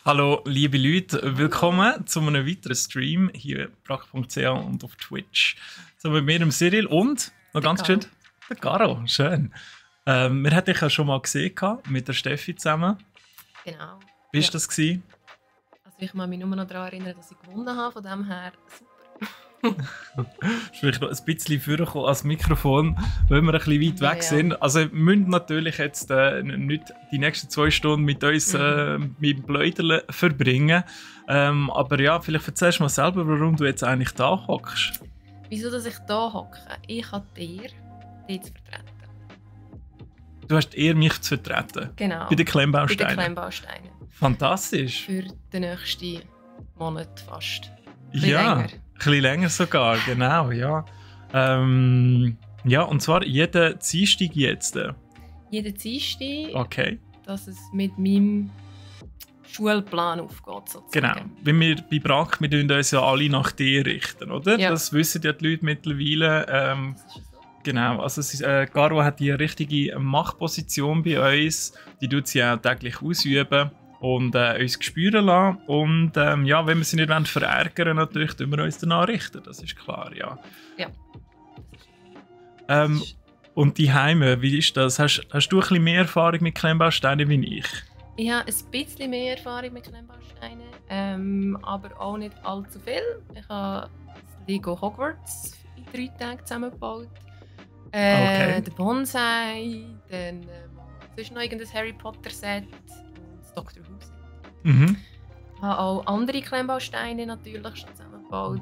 Hallo liebe Leute, willkommen zu einem weiteren Stream hier brack.ch und auf Twitch. So mit mir, dem Cyril und, noch ganz schön, der Caro. Schön. Wir hatten dich ja schon mal gesehen mit der Steffi zusammen. Genau. Wie war das? Also ich kann mich nur noch daran erinnern, dass ich gewonnen habe, von dem her super. Vielleicht noch ein bisschen vorkommen als Mikrofon, weil wir ein bisschen weit weg sind. Also wir müssen natürlich jetzt nicht die nächsten 2 Stunden mit uns mit dem Bläuderle verbringen. Aber ja, vielleicht erzählst du mal selber, warum du jetzt eigentlich da hockst. Wieso, dass ich da hocke? Ich habe dir zu vertreten. Du hast eher mich zu vertreten? Genau. Bei den Klemmbausteinen? Bei den Klemmbausteinen. Fantastisch. Für den nächsten Monat fast. Ein bisschen länger sogar, genau, ja. Ja, und zwar jeden Dienstag jetzt. Jeden Dienstag, okay. Dass es mit meinem Schulplan aufgeht, sozusagen. Genau, weil wir bei Brack, wir richten uns ja alle nach dir richten, oder? Ja. Das wissen ja die Leute mittlerweile. Das ist so. Genau, also Caro hat die richtige Machtposition bei uns, die tut sie auch täglich ausüben. Und uns spüren lassen. Und ja, wenn wir sie nicht verärgern wollen, natürlich tun wir uns danach richten. Das ist klar, ja. Ja. Und die Heime, wie ist das? Hast du ein bisschen mehr Erfahrung mit Klemmbausteinen wie ich? Ich habe ein bisschen mehr Erfahrung mit Klemmbausteinen, aber auch nicht allzu viel. Ich habe das Lego Hogwarts in 3 Tagen zusammengebaut. Okay. Den Bonsai, dann sonst noch irgendein Harry Potter Set. Dr. House. Mhm. Ich habe auch andere Klemmbausteine natürlich schon zusammengebaut.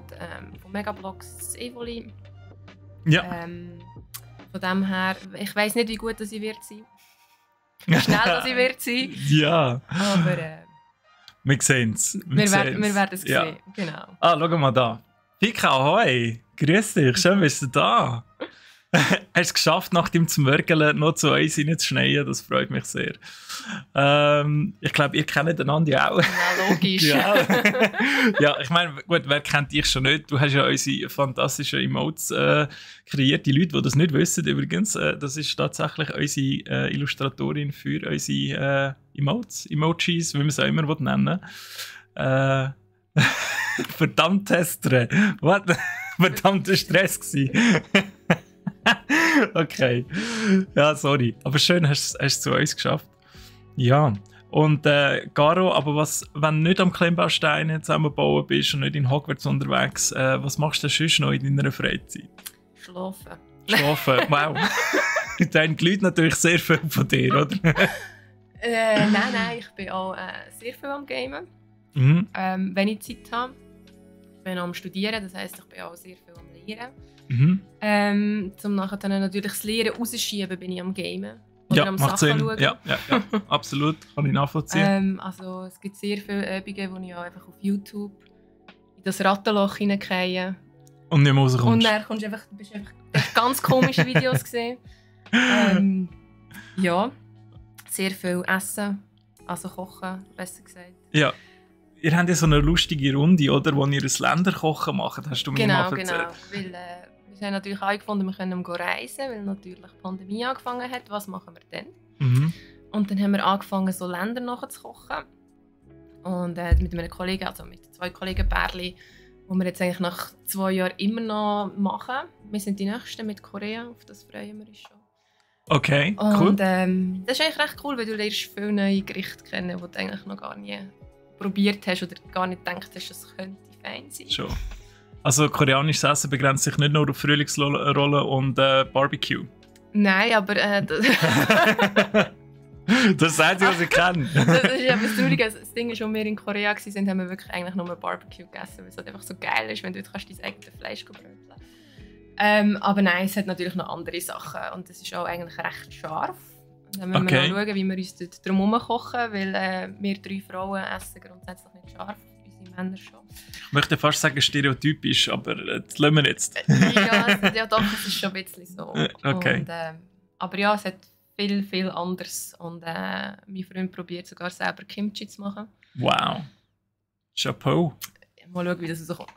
Von Megablocks das Evoli. Ja. Von dem her, ich weiss nicht, wie gut das ich wird sein. Wie schnell das ich wird sein. Ja. Aber wir sehen es. Wir werden es sehen. Genau. Ah, schau mal da. Pika, ahoi. Grüß dich, schön bist du da. Hast es geschafft, nach dem Zmörgeln noch zu uns reinzuschneien? Das freut mich sehr. Ich glaube, ihr kennt einander ja auch. Ja, logisch. Ja. Ja, ich meine, gut, wer kennt dich schon nicht? Du hast ja unsere fantastischen Emotes kreiert. Die Leute, die das nicht wissen, übrigens, das ist tatsächlich unsere Illustratorin für unsere Emotes, Emojis, wie man es auch immer nennen will. Verdammt Testere. Was? Verdammter Stress gewesen. Okay. Ja, sorry. Aber schön hast du es zu uns geschafft. Ja. Und Caro, aber wenn du nicht am Klemmbausteinen zusammenbauen bist und nicht in Hogwarts unterwegs, was machst du sonst noch in deiner Freizeit? Schlafen. Schlafen, wow. Dann die Leute natürlich sehr viel von dir, oder? Nein, ich bin auch sehr viel am Gamen. Mhm. Wenn ich Zeit habe. Ich bin am Studieren, das heisst, ich bin auch sehr viel am Lehren. Mhm. Zum nachher dann natürlich das Lehren rausschieben, bin ich am Gamen. Oder Ja, am macht Sachen Sinn. schauen. Ja, absolut. Kann ich nachvollziehen. Also es gibt sehr viele Übungen, wo ich auch einfach auf YouTube in das Rattenloch hineingehe. Und nicht mehr rauskommst. Und dann bist du einfach ganz komische Videos gesehen. Ja, sehr viel Essen, also kochen, besser gesagt. Ja. Ihr habt ja so eine lustige Runde, oder, wo ihr ein Länderkochen macht, hast du mir mal erzählt. Genau. Weil, wir haben natürlich auch gefunden, wir können reisen, weil natürlich die Pandemie angefangen hat. Was machen wir dann? Mhm. Und dann haben wir angefangen, so Länder nachzukochen. Und mit einem Kollegen, also mit 2 Kollegen Pärli, die wir jetzt eigentlich nach 2 Jahren immer noch machen. Wir sind die Nächsten mit Korea, auf das freuen wir uns schon. Okay, cool. Und das ist eigentlich recht cool, weil du lernst viele neue Gerichte kennen, die du eigentlich noch gar nie probiert hast oder gar nicht gedacht hast, dass es könnte fein sein. Schon. Also koreanisches Essen begrenzt sich nicht nur auf Frühlingsrolle und Barbecue. Nein, aber Das ist das Einzige, was ich kenne. Das ist ja das Traurige. Das Ding ist, als wir in Korea waren, haben wir wirklich eigentlich nur Barbecue gegessen, weil es halt einfach so geil ist, wenn du dein eigenes Fleisch bröteln. Aber nein, es hat natürlich noch andere Sachen und es ist auch eigentlich recht scharf. Dann müssen wir noch schauen, wie wir uns dort drum herum kochen, weil wir 3 Frauen essen grundsätzlich nicht scharf, unsere Männer schon. Ich möchte fast sagen stereotypisch, aber das lassen wir jetzt. Ja, doch, es ist schon ein bisschen so. Okay. Und, aber ja, es hat viel anderes und mein Freund probiert sogar selber Kimchi zu machen. Wow. Chapeau. Mal schauen, wie das so kommt.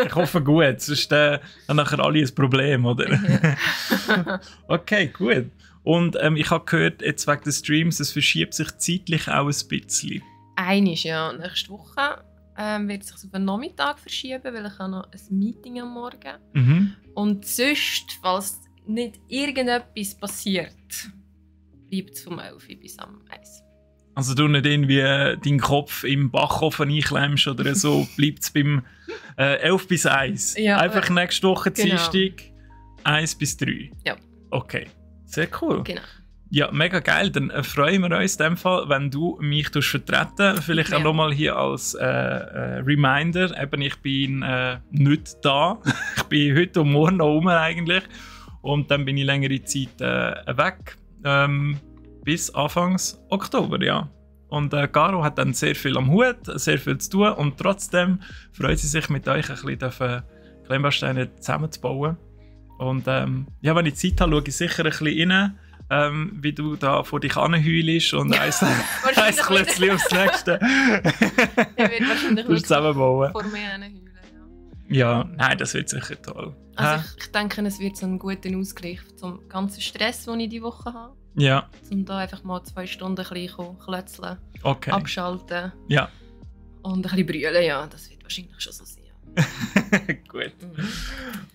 ich hoffe gut, sonst haben nachher alle ein Problem, oder? Ja. Okay, gut. Und ich habe gehört, jetzt wegen des Streams, es verschiebt sich zeitlich auch ein bisschen. Einiges, ja. Nächste Woche wird es sich auf den Nachmittag verschieben, weil ich habe noch ein Meeting am Morgen. Mhm. Und sonst, falls nicht irgendetwas passiert, bleibt es vom 11 bis am 1. Also du nicht irgendwie deinen Kopf im Backofen einklemmst oder so, bleibt es beim 11 bis 1. Ja, einfach nächste Woche genau. Dienstag 1 bis 3. Ja. Okay, sehr cool. Genau. Ja, mega geil. Dann freuen wir uns in dem Fall, wenn du mich vertreten. Vielleicht auch nochmal hier als Reminder. Eben, ich bin nicht da. Ich bin heute und morgen noch rum eigentlich. Und dann bin ich längere Zeit weg. Bis Anfangs Oktober, ja. Und Caro hat dann sehr viel am Hut, sehr viel zu tun. Und trotzdem freut sie sich, mit euch ein bisschen Klemmbausteine zusammenzubauen. Und ja, wenn ich Zeit habe, schaue ich sicher ein bisschen rein. Wie du da vor dich anheulst und eins Klötzchen aufs nächste. Er wird wahrscheinlich nur zusammenbauen. Vor mir heulen. Ja, nein, das wird sicher toll. Also ich denke, es wird so einen guten Ausgleich zum ganzen Stress, den ich diese Woche habe. Ja. Um da einfach mal 2 Stunden ein bisschen klötzeln, abschalten und ein bisschen brüllen. Ja, das wird wahrscheinlich schon so sein. Gut.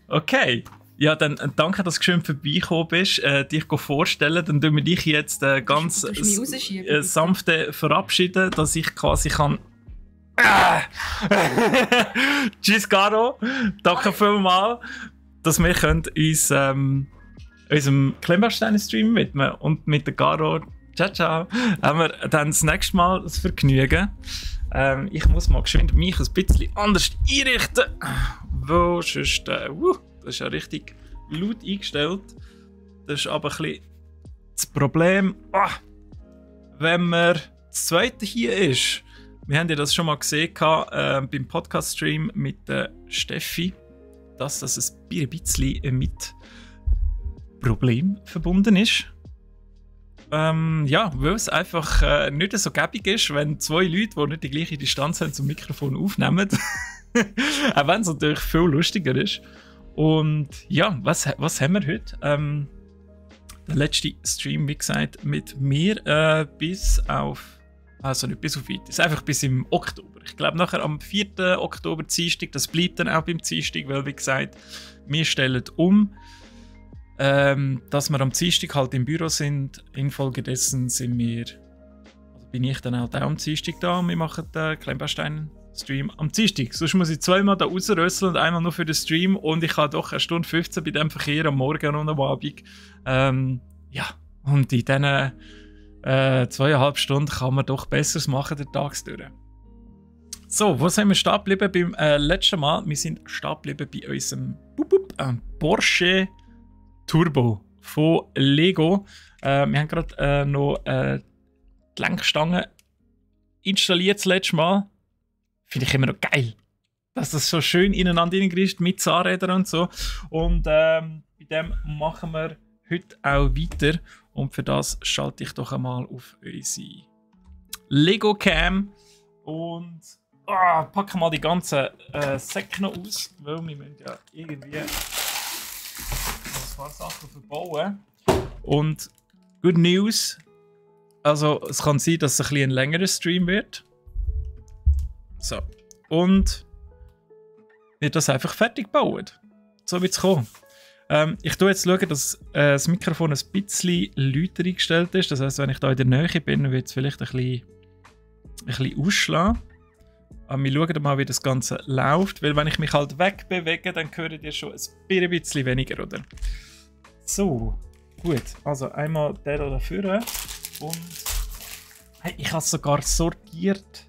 Okay. Ja, dann danke, dass du schön vorbeigekommen bist, dich vorstellen. Dann tun wir dich jetzt ganz sanft verabschieden, dass ich quasi kann... Tschüss, Caro. Danke vielmals, dass wir uns unserem Klemmbausteine-Stream widmen. Und mit der Caro, ciao, haben wir dann das nächste Mal das Vergnügen. Ich muss mal geschwind mich ein bisschen anders einrichten. Wo sonst... das ist ja richtig laut eingestellt. Das ist aber ein bisschen das Problem, wenn man das zweite hier ist. Wir haben ja das schon mal gesehen beim Podcast-Stream mit der Steffi, dass das ein bisschen mit Problemen verbunden ist. Ja, weil es einfach nicht so gäbig ist, wenn 2 Leute, die nicht die gleiche Distanz haben, zum Mikrofon aufnehmen. Auch wenn es natürlich viel lustiger ist. Und ja, was haben wir heute? Der letzte Stream, wie gesagt, mit mir bis auf... Also nicht bis auf weiteres, einfach bis im Oktober. Ich glaube nachher am 4. Oktober Dienstag, das bleibt dann auch beim Dienstag, weil wie gesagt, wir stellen um, dass wir am Dienstag halt im Büro sind. Infolgedessen bin ich dann halt auch am Dienstag da und wir machen den Klemmbaustein-Stream am Dienstag. Sonst muss ich 2-mal da rausrösseln und einmal nur für den Stream und ich habe doch 1 Stunde 15 bei dem Verkehr am Morgen und am Abend. Ja, und in diesen 2,5 Stunden kann man doch Besseres machen, den Tagsdurch. So, wo sind wir stehen geblieben beim letzten Mal? Wir sind stehen geblieben bei unserem Porsche Turbo von Lego. Wir haben gerade noch die Lenkstange installiert das letzte Mal. Finde ich immer noch geil, dass das so schön ineinander hineingreift mit Zahnrädern und so. Und bei dem machen wir heute auch weiter. Und für das schalte ich doch einmal auf unsere Lego Cam und packe mal die ganzen Säcke noch aus, weil wir müssen ja irgendwie ein paar Sachen verbauen. Und Good News, also es kann sein, dass es ein längerer Stream wird. So, und wird das einfach fertig gebaut. So wird es kommen. Ich schaue jetzt, dass das Mikrofon ein bisschen lauter eingestellt ist. Das heisst, wenn ich da in der Nähe bin, wird es vielleicht ein bisschen ausschlagen. Aber wir schauen mal, wie das Ganze läuft. Weil wenn ich mich halt wegbewege, dann hört ihr schon ein bisschen weniger, oder? So, gut. Also einmal der da vorne. Und hey, ich habe es sogar sortiert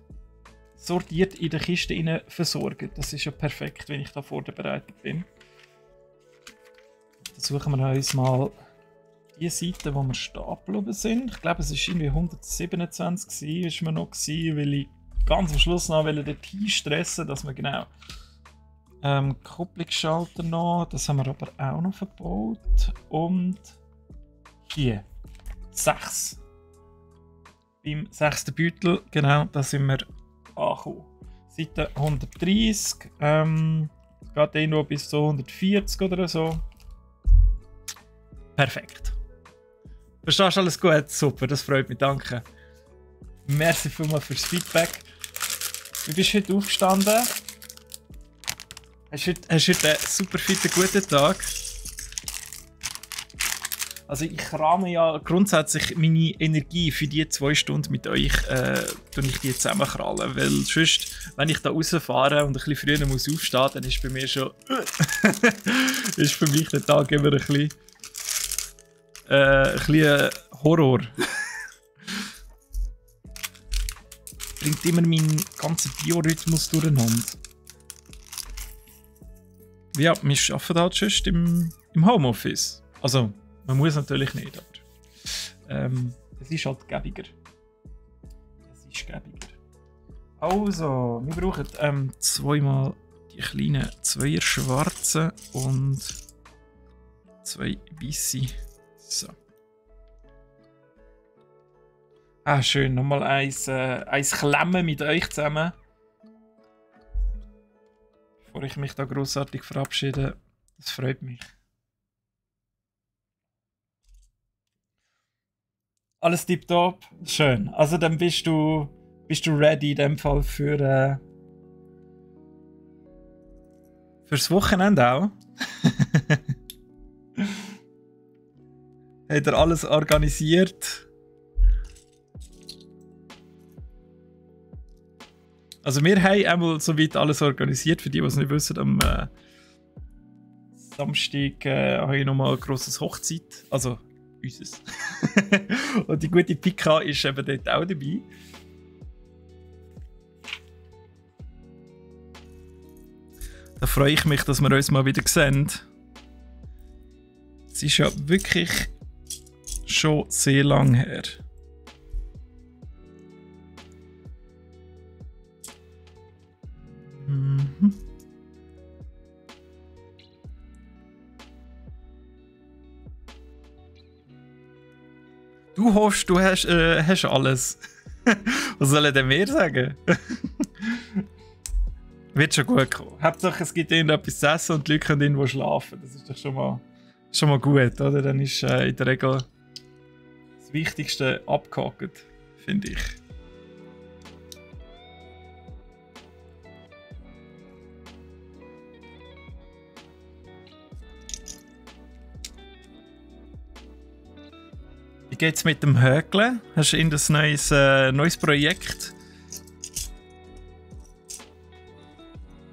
in der Kiste versorgt. Das ist ja perfekt, wenn ich da vorbereitet bin. Dann suchen wir uns mal die Seite, wo wir stehen geblieben sind. Ich glaube, es war irgendwie 127 ist mir noch gewesen, weil ich ganz am Schluss noch dort stressen, dass wir genau Kupplungsschalter noch, das haben wir aber auch noch verbaut. Und hier 6. Beim 6. Beutel, genau, da sind wir angekommen. Seite 130, geht irgendwo bis so 140 oder so. Perfekt. Verstehst du alles gut? Super, das freut mich, danke. Merci vielmals fürs Feedback. Wie bist du heute aufgestanden? Hast du heute einen super fitten, guten Tag? Also ich krame ja grundsätzlich meine Energie für die 2 Stunden mit euch, ich die zusammenkrallen, weil sonst, wenn ich da rausfahre und ein bisschen früher muss aufstehen, dann ist bei mir schon ist für mich der Tag immer ein bisschen Horror. Bringt immer meinen ganzen Biorhythmus durcheinander. Ja, wir arbeiten halt sonst im Homeoffice. Also, man muss natürlich nicht, aber es ist halt gäbiger. Also, wir brauchen zweimal die kleinen 2er schwarzen und 2 weisse. So. Ah, schön. Nochmal eins klemmen mit euch zusammen. Bevor ich mich da grossartig verabschiede. Das freut mich. Alles tipptopp. Schön. Also dann bist du ready in dem Fall fürs Wochenende auch. Hat er alles organisiert? Also wir haben einmal soweit alles organisiert. Für die es nicht wissen, am Samstag habe ich nochmal eine grosse Hochzeit. Also unseres. Und die gute Pika ist eben dort auch dabei. Da freue ich mich, dass wir uns mal wieder sehen. Es ist ja wirklich schon sehr lang her. Mhm. Du hoffst, du hast alles. Was soll ich denn mehr sagen? Wird schon gut kommen. Hauptsache es gibt irgendetwas zu essen und die Leute können irgendwo schlafen. Das ist doch schon mal gut, oder? Dann ist in der Regel das Wichtigste abgehakt, finde ich. Wie geht's mit dem Häkeln? Hast du ein neues Projekt?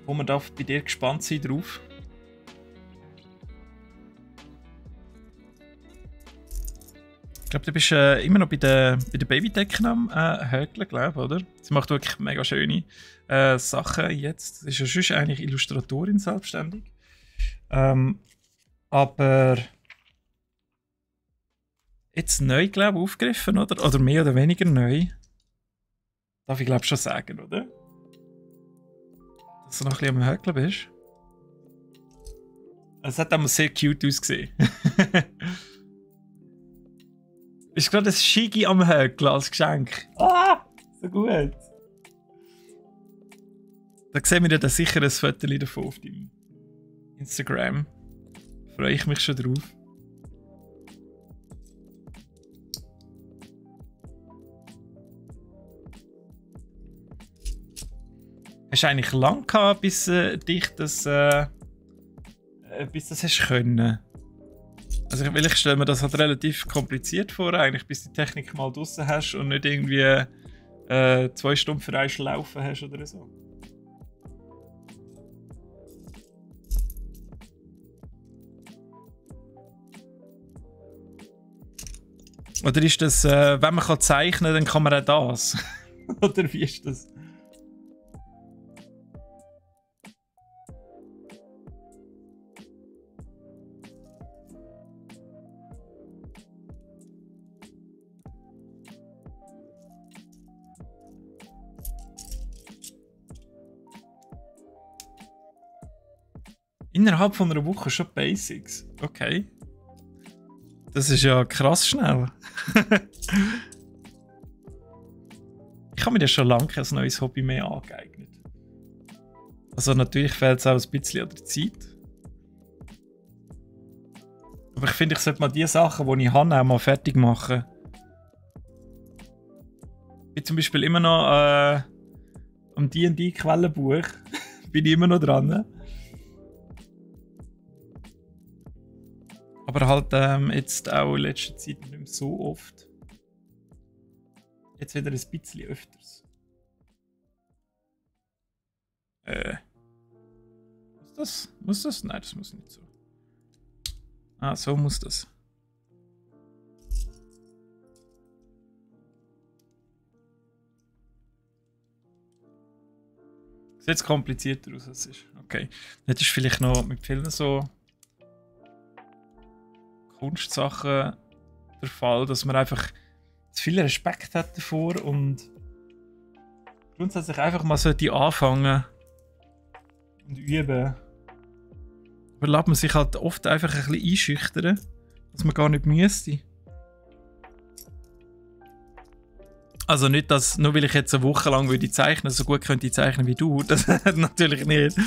Wo man darf bei dir gespannt sein drauf? Ich glaube, du bist immer noch bei den Babydecken am Häkeln, glaube oder? Sie macht wirklich mega schöne Sachen jetzt. Sie ist ja sonst eigentlich Illustratorin selbstständig. Aber jetzt neu, glaube ich, aufgegriffen, oder? Oder mehr oder weniger neu. Darf ich, glaube ich, schon sagen, oder? Dass du noch ein bisschen am Häkeln bist. Es hat einmal sehr cute ausgesehen. Ist gerade ein Shigi am Häkeln als Geschenk. Ah, so gut. Da sehen wir dann sicher ein Foto davon auf deinem Instagram. Freue ich mich schon drauf. Hast du eigentlich lang gehabt, bis dich das hast können? Also ich stelle mir das halt relativ kompliziert vor, eigentlich, bis die Technik mal draussen hast und nicht irgendwie 2 Stunden für einen laufen hast oder so. Oder ist das, wenn man zeichnen kann, dann kann man auch das? Oder wie ist das? Innerhalb von einer Woche schon Basics. Okay. Das ist ja krass schnell. Ich habe mir ja schon lange kein neues Hobby mehr angeeignet. Also natürlich fehlt es auch ein bisschen an der Zeit. Aber ich finde, ich sollte mal die Sachen, die ich habe, auch mal fertig machen. bin zum Beispiel immer noch am D&D-Quellenbuch. Bin ich immer noch dran. Aber halt jetzt auch in letzter Zeit nicht mehr so oft. Jetzt wieder ein bisschen öfters. Muss das? Muss das? Nein, das muss nicht so. Ah, so muss das. Sieht jetzt komplizierter aus, als es ist. Okay. Das ist vielleicht noch mit vielen so Kunstsachen der Fall, dass man einfach zu viel Respekt hat davor und grundsätzlich einfach mal sollte anfangen und üben. Aber lässt man sich halt oft einfach ein bisschen einschüchtern, dass man gar nicht müsste. Also nicht, dass nur weil ich jetzt eine Woche lang würde zeichnen, so gut könnte ich zeichnen wie du. Das natürlich nicht.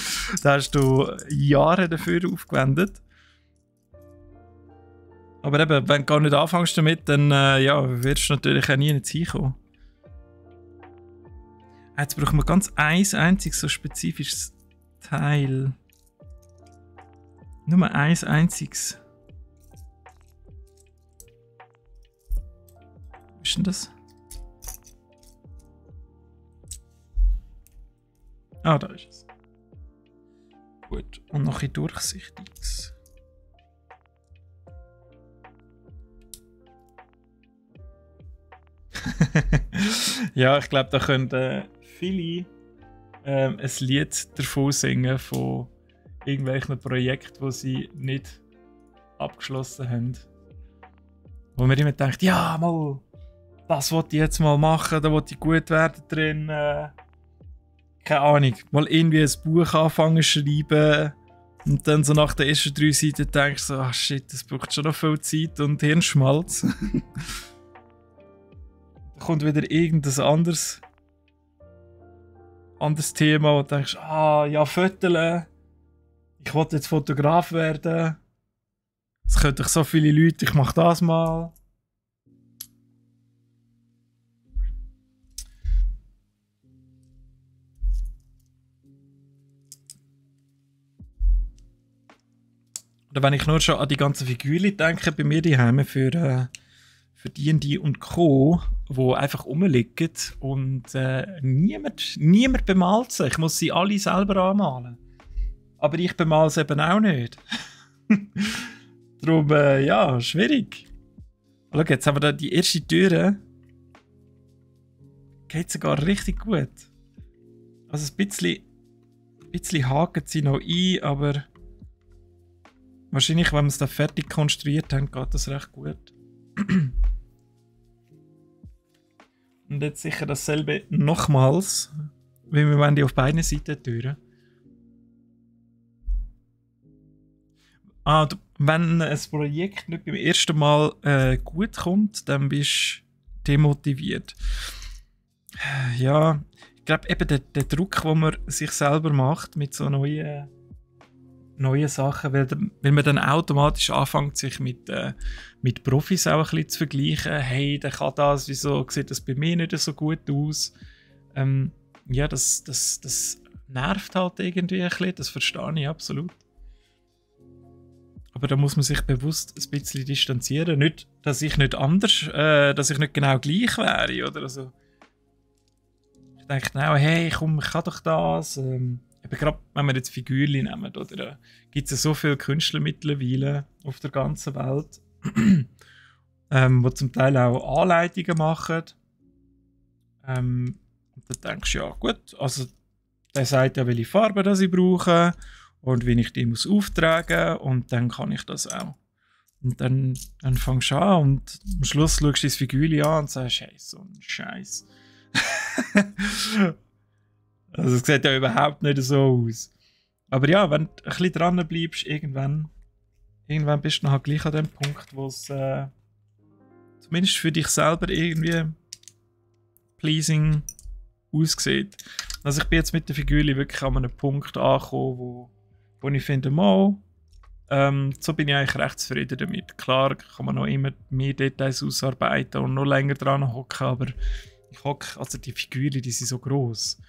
Da hast du Jahre dafür aufgewendet. Aber eben, wenn du gar nicht anfängst damit, dann ja, wirst du natürlich auch nie nicht hinkommen. Jetzt brauchen wir ganz ein einziges so spezifisches Teil. Nur ein einziges. Wo ist denn das? Ah, da ist es. Gut, und noch ein durchsichtiges. Ja, ich glaube, da können viele ein Lied davon singen von irgendwelchen Projekten, die sie nicht abgeschlossen haben. Wo man immer denkt, ja, mal, das wollte ich jetzt mal machen, da wollte ich gut werden drin. Keine Ahnung, mal irgendwie ein Buch anfangen zu schreiben und dann so nach den ersten 3 Seiten denkst du so, ach shit, das braucht schon noch viel Zeit und Hirnschmalz. Dann kommt wieder irgendein anderes Thema und denkst, ah ja, Fotos. Ich wollte jetzt Fotograf werden. Es können doch so viele Leute, ich mache das mal. Oder wenn ich nur schon an die ganzen Figürchen denke, bei mir daheim für D&D und Co., die einfach rumliegen und niemand bemalt sie. Ich muss sie alle selber anmalen. Aber ich bemal sie eben auch nicht. Darum, ja, schwierig. Schau, jetzt haben wir da die erste Tür. Geht sogar richtig gut. Also ein bisschen haken sie noch ein, aber wahrscheinlich, wenn wir es dann fertig konstruiert haben, geht das recht gut. Und jetzt sicher dasselbe nochmals, wie wir die auf beiden Seiten Türen. Wenn ein Projekt nicht beim ersten Mal gut kommt, dann bist du demotiviert. Ja, ich glaube eben der Druck, den man sich selber macht mit so neuen Sachen, weil man dann automatisch anfängt, sich mit Profis auch ein bisschen zu vergleichen. Hey, der kann das, wieso sieht das bei mir nicht so gut aus? Ja, das nervt halt irgendwie ein bisschen, das verstehe ich absolut. Aber da muss man sich bewusst ein bisschen distanzieren. Nicht, dass ich nicht anders, dass ich nicht genau gleich wäre, oder? Also, ich denke genau, hey, komm, ich kann doch das. Gerade wenn wir jetzt Figürchen nehmen, oder gibt es ja so viele Künstler mittlerweile auf der ganzen Welt, die zum Teil auch Anleitungen machen. Und dann denkst du, ja gut, also der sagt ja, welche Farbe das ich brauche und wie ich die muss auftragen und dann kann ich das auch. Und dann fängst du an und am Schluss schaust du das Figürchen an und sagst, hey, so ein Scheiß. Also es sieht ja überhaupt nicht so aus. Aber ja, wenn du ein bisschen dran bleibst, irgendwann bist du dann halt gleich an dem Punkt, wo es zumindest für dich selber irgendwie pleasing aussieht. Also ich bin jetzt mit der Figur wirklich an einem Punkt angekommen, wo ich finde, mal, so bin ich eigentlich recht zufrieden damit. Klar kann man noch immer mehr Details ausarbeiten und noch länger dran hocken, aber Ich hocke, also die Figuren, die sind so gross,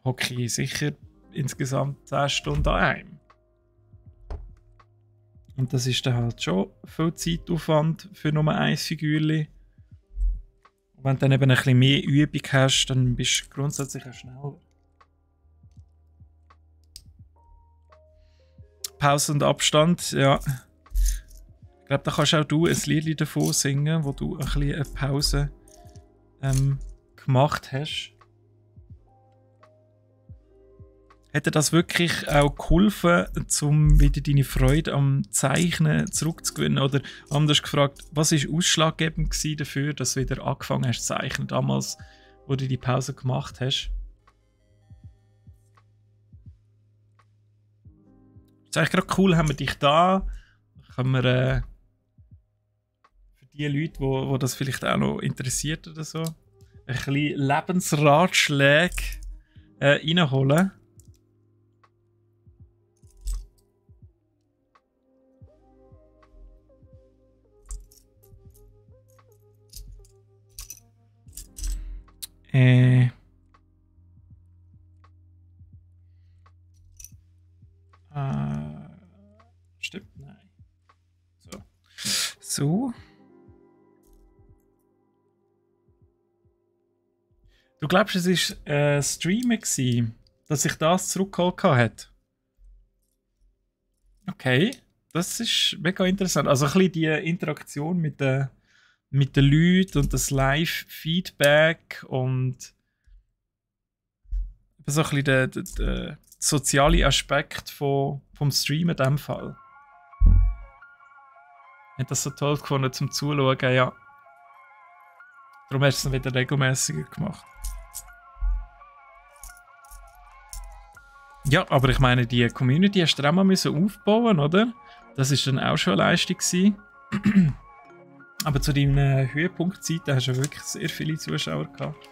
hocke ich sicher insgesamt 10 Stunden an einem. Und das ist dann halt schon viel Zeitaufwand für nur ein Figürchen. Und wenn du dann eben ein bisschen mehr Übung hast, dann bist du grundsätzlich auch schneller. Pause und Abstand, ja. Ich glaube, da kannst auch du ein Lied davon singen, wo du ein bisschen eine Pause gemacht hast. Hätte das wirklich auch geholfen, um wieder deine Freude am Zeichnen zurückzugewinnen? Oder anders gefragt, was war ausschlaggebend dafür, dass du wieder angefangen hast zu zeichnen, damals, wo du die Pause gemacht hast? Es ist eigentlich gerade cool, haben wir dich da. Können wir für die Leute, die das vielleicht auch noch interessiert oder so, ein bisschen Lebensratschläge reinholen. Stimmt, nein. So. Du glaubst, es war Streamer gewesen, dass sich das zurückgeholt hat? Okay, das ist mega interessant. Also ein bisschen die Interaktion mit den Leuten und das Live-Feedback und so ein bisschen der soziale Aspekt vom Streamen in diesem Fall. Ich habe das so toll gefunden zum Zuschauen, ja. Darum hast du es dann wieder regelmäßiger gemacht. Ja, aber ich meine, die Community hast du auch mal aufbauen, oder? Das war dann auch schon eine Leistung gewesen. Aber zu deinen Höhepunktzeiten hast du wirklich sehr viele Zuschauer gehabt.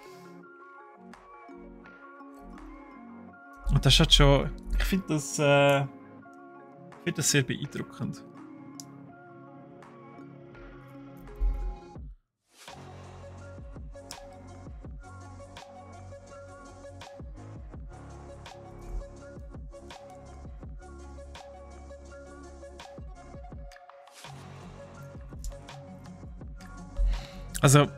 Und das hat schon. Ich finde das sehr beeindruckend. Also,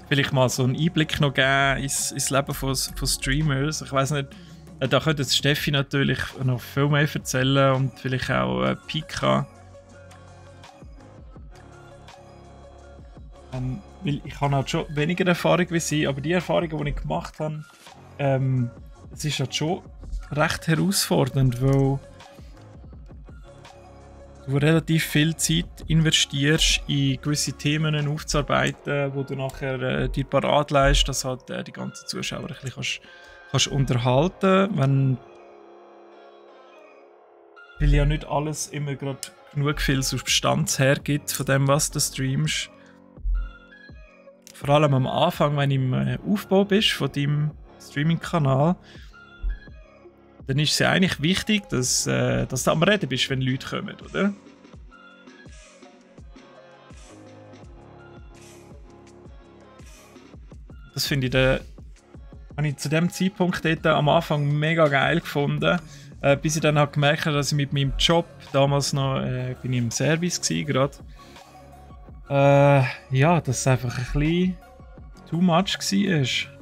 vielleicht mal so einen Einblick noch geben ins Leben von Streamers. Ich weiß nicht, da könnte jetzt Steffi natürlich noch viel mehr erzählen und vielleicht auch Pika. Weil ich habe halt schon weniger Erfahrung wie sie, aber die Erfahrungen, die ich gemacht habe, es ist halt schon recht herausfordernd, weil du relativ viel Zeit investierst, in gewisse Themen aufzuarbeiten, wo du nachher dir parat leist, dass halt die ganzen Zuschauer ein bisschen kannst unterhalten, weil ja nicht alles immer gerade genug viel Substanz hergibt von dem, was du streamst. Vor allem am Anfang, wenn du im Aufbau bist von deinem Streaming-Kanal, dann ist es ja eigentlich wichtig, dass du am Reden bist, wenn Leute kommen, oder? Das finde ich, habe ich zu dem Zeitpunkt dort am Anfang mega geil gefunden, bis ich dann halt gemerkt habe, dass ich mit meinem Job, damals noch bin ich im Service gerade, ja, dass es einfach ein bisschen too much war.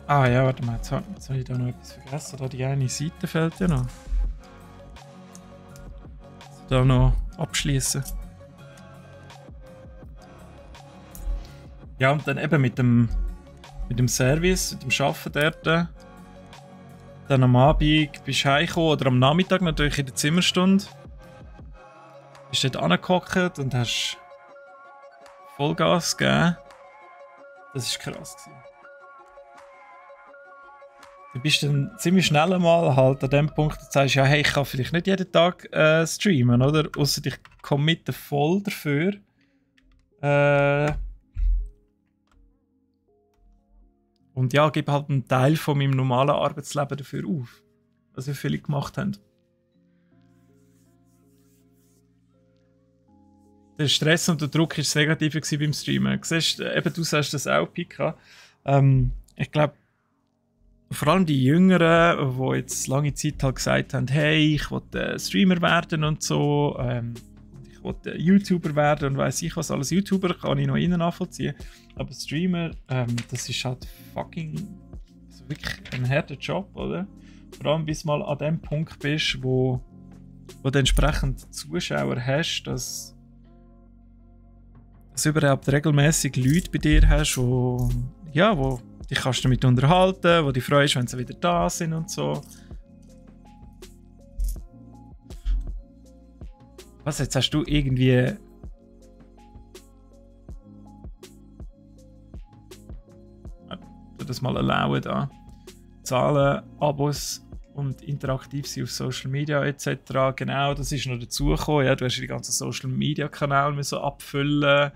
Ah ja, warte mal, jetzt habe ich da noch etwas vergessen. Da die eine Seite fehlt ja noch. Da noch abschließen. Ja, und dann eben mit dem Service, mit dem Arbeiten dort. Dann am Abend bist du heimgekommen oder am Nachmittag natürlich in der Zimmerstunde. Bist dort angehockt und hast Vollgas gegeben. Das war krass. Du bist dann ziemlich schnell einmal halt an dem Punkt, dass du sagst, ja, hey, ich kann vielleicht nicht jeden Tag streamen, oder? Ausser ich committe voll dafür. Und ja, gebe halt einen Teil von meinem normalen Arbeitsleben dafür auf. Was wir viele gemacht haben. der Stress und der Druck war das Negative beim Streamen. Siehst, eben, du sagst das auch, Pika. Ich glaube, vor allem die Jüngeren, die jetzt lange Zeit halt gesagt haben, hey, ich will Streamer werden und so, ich will YouTuber werden und weiss ich was alles. YouTuber kann ich noch innen nachvollziehen, aber Streamer, das ist halt fucking, also wirklich ein harter Job, oder? Vor allem bis du mal an dem Punkt bist, wo du entsprechend Zuschauer hast, dass du überhaupt regelmäßig Leute bei dir hast, wo dich kannst damit unterhalten, wo dich freust, wenn sie wieder da sind und so. Was, jetzt hast du irgendwie... das mal erlauben da. Zahlen, Abos und interaktiv sein auf Social Media etc. Genau, das ist noch dazugekommen. Ja, du hast die ganzen Social Media Kanäle so abfüllen.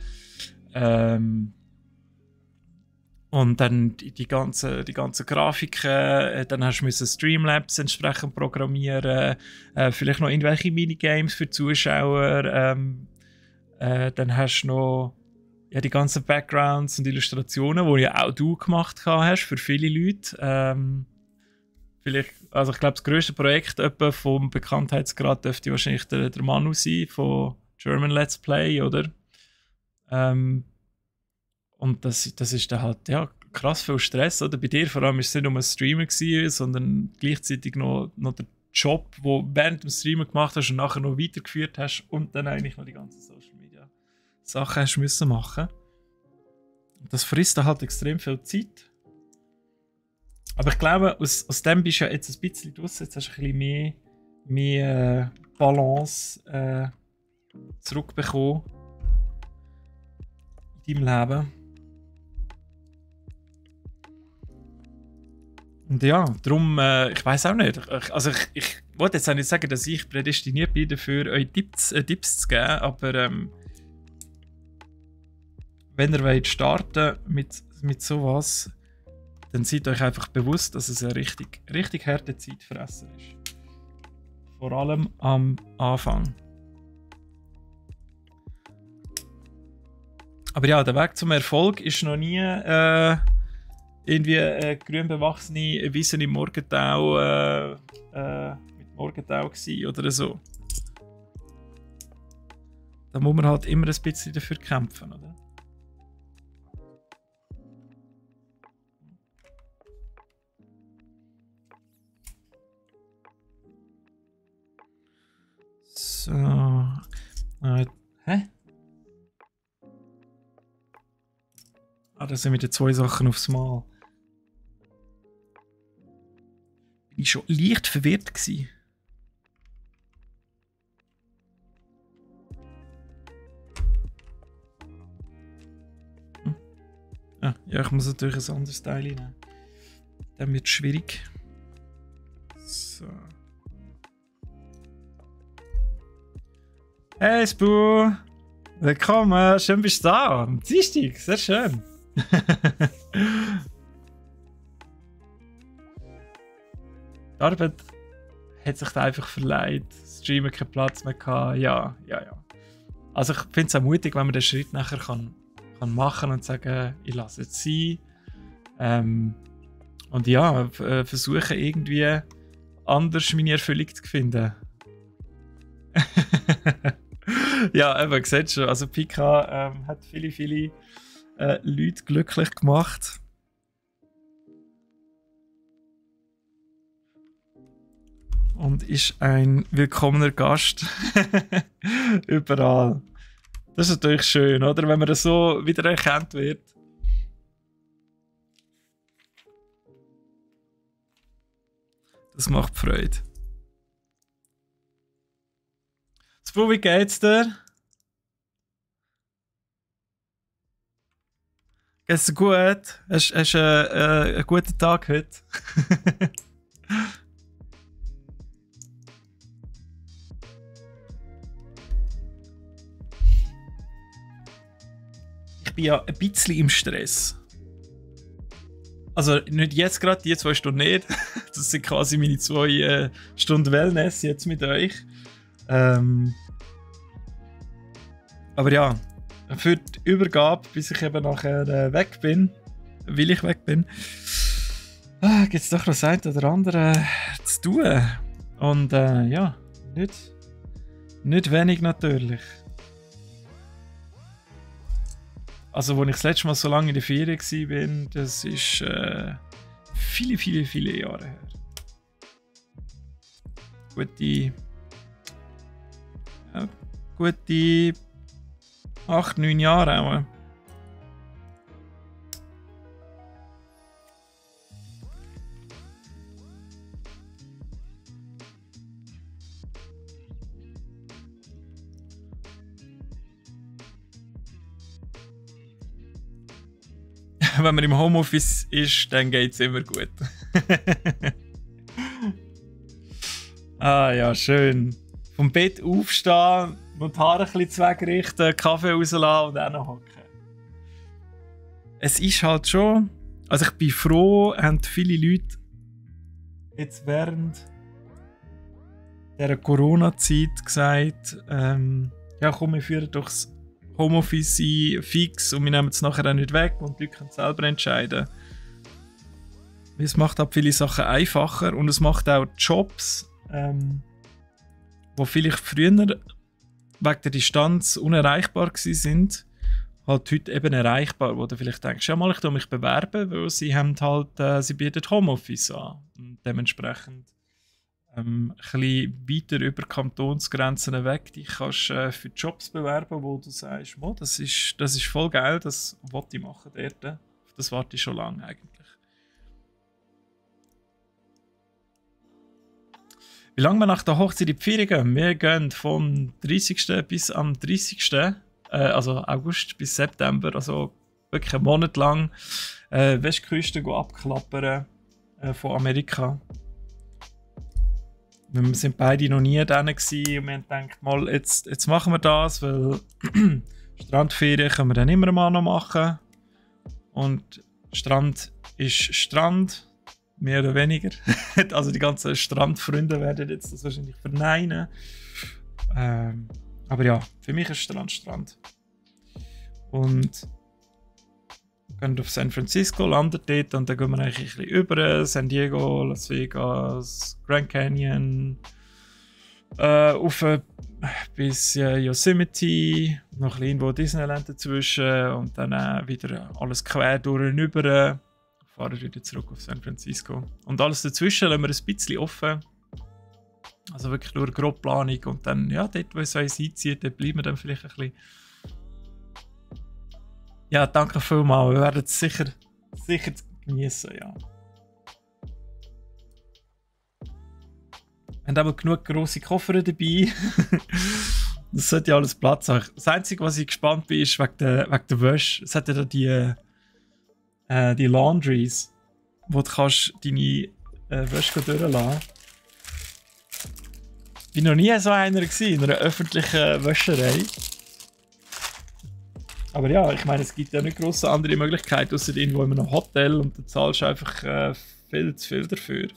Und dann die ganzen Grafiken, dann hast du Streamlabs entsprechend programmieren, vielleicht noch irgendwelche Minigames für Zuschauer. Dann hast du noch die ganzen Backgrounds und Illustrationen, die ja auch du gemacht hast für viele Leute. Vielleicht, also ich glaube, das grösste Projekt vom Bekanntheitsgrad dürfte wahrscheinlich der Manu sein von German Let's Play, oder? Und das ist dann halt krass viel Stress, oder? Bei dir vor allem war es nicht nur ein Streamer gewesen, sondern gleichzeitig noch der Job, den du während dem Streamer gemacht hast und nachher noch weitergeführt hast und dann eigentlich noch die ganzen Social Media Sachen hast müssen machen. Das frisst dann halt extrem viel Zeit. Aber ich glaube, aus dem bist du ja jetzt ein bisschen draus. Jetzt hast du ein bisschen mehr Balance zurückbekommen in deinem Leben. Und ja, darum, ich weiß auch nicht. Ich wollte jetzt auch nicht sagen, dass ich prädestiniert bin dafür, euch Tipps zu geben, aber wenn ihr wollt starten mit sowas, dann seid euch einfach bewusst, dass es eine richtig harte Zeitfresser ist. Vor allem am Anfang. Aber ja, der Weg zum Erfolg ist noch nie irgendwie grün bewachsene Wiese im Morgentau mit Morgentau gewesen oder so. Da muss man halt immer ein bisschen dafür kämpfen, oder? So. Hä? Da sind wieder zwei Sachen aufs Mal. Bin ich schon leicht verwirrt gewesen. Ja, ich muss natürlich ein anderes Teil nehmen. Dann wird es schwierig. So. Hey Spu! Willkommen, schön bist du da. Am Dienstag, sehr schön. Die Arbeit hat sich da einfach verleiht. Streamer keinen Platz mehr gehabt. Ja. Also ich finde es auch mutig, wenn man den Schritt nachher kann machen und sagen, ich lasse es sein. Und ja, versuchen irgendwie anders meine Erfüllung zu finden. Ja, eben, siehst du schon. Also Pika hat viele Leute glücklich gemacht. Und ist ein willkommener Gast überall. Das ist natürlich schön, oder? Wenn man so wieder erkannt wird. Das macht Freude. Spru, wie geht's dir? Geht's dir gut? Hast du einen guten Tag heute? Ich bin ja ein bisschen im Stress. Also nicht jetzt gerade, die 2 Stunden nicht. Das sind quasi meine 2 Stunden Wellness jetzt mit euch. Aber ja, für die Übergabe, bis ich eben nachher weg bin, will ich weg bin, gibt es doch noch das eine oder andere zu tun. Und ja, nicht wenig natürlich. Also, als ich das letzte Mal so lange in der Ferien war, das ist viele Jahre her. Gute 8, 9 Jahre auch. Wenn man im Homeoffice ist, dann geht es immer gut. Ah ja, schön. Vom Bett aufstehen, noch die Haare ein bisschen wegrichten, Kaffee rauslassen und dann noch hocken. Es ist halt schon... Also ich bin froh, haben viele Leute jetzt während dieser Corona-Zeit gesagt, ja komm, wir führen doch das Homeoffice ein, fix, und wir nehmen es nachher auch nicht weg und die Leute können selber entscheiden. Es macht halt viele Sachen einfacher und es macht auch Jobs, die vielleicht früher wegen der Distanz unerreichbar sind, halt heute eben erreichbar, wo du vielleicht denkst, ja mal, ich tue mich bewerben, weil sie haben halt, sie bieten Homeoffice an. Und dementsprechend ein bisschen weiter über Kantonsgrenzen weg dich kannst für Jobs bewerben, wo du sagst, oh, das ist voll geil, das wollte ich machen dort. Auf das warte ich schon lange eigentlich. Wie lange wir nach der Hochzeit in die Ferien gehen? Wir gehen vom 30. bis am 30. Also August bis September, also wirklich einen Monat lang Westküste abklappern von Amerika. Wir sind beide noch nie da gewesen und wir haben gedacht, mal, jetzt machen wir das, weil Strandferien können wir dann immer mal noch machen. Und Strand ist Strand, mehr oder weniger. Also die ganzen Strandfreunde werden jetzt das wahrscheinlich verneinen. Aber ja, für mich ist Strand Strand. Und wir gehen auf San Francisco, landen dort und dann gehen wir eigentlich ein bisschen über. San Diego, Las Vegas, Grand Canyon, auf bis Yosemite, noch ein bisschen irgendwo Disneyland dazwischen und dann wieder alles quer durch und rüber. Fahren wieder zurück auf San Francisco. Und alles dazwischen lassen wir ein bisschen offen. Also wirklich nur Grobplanung und dann, ja, dort, wo es uns einzieht, dort bleiben wir dann vielleicht ein bisschen. Ja, danke vielmals. Wir werden es sicher genießen, ja. Wir haben aber genug grosse Koffer dabei. Das sollte ja alles Platz haben. Das Einzige, was ich gespannt bin, ist wegen der Wäsche. Es hat ja da die Laundries, wo du kannst deine Wäsche durchlassen. Ich war noch nie so einer in einer öffentlichen Wäscherei. Aber ja, ich meine, es gibt ja nicht grosse andere Möglichkeiten, außer irgendwo in einem Hotel und du zahlst einfach viel zu viel dafür.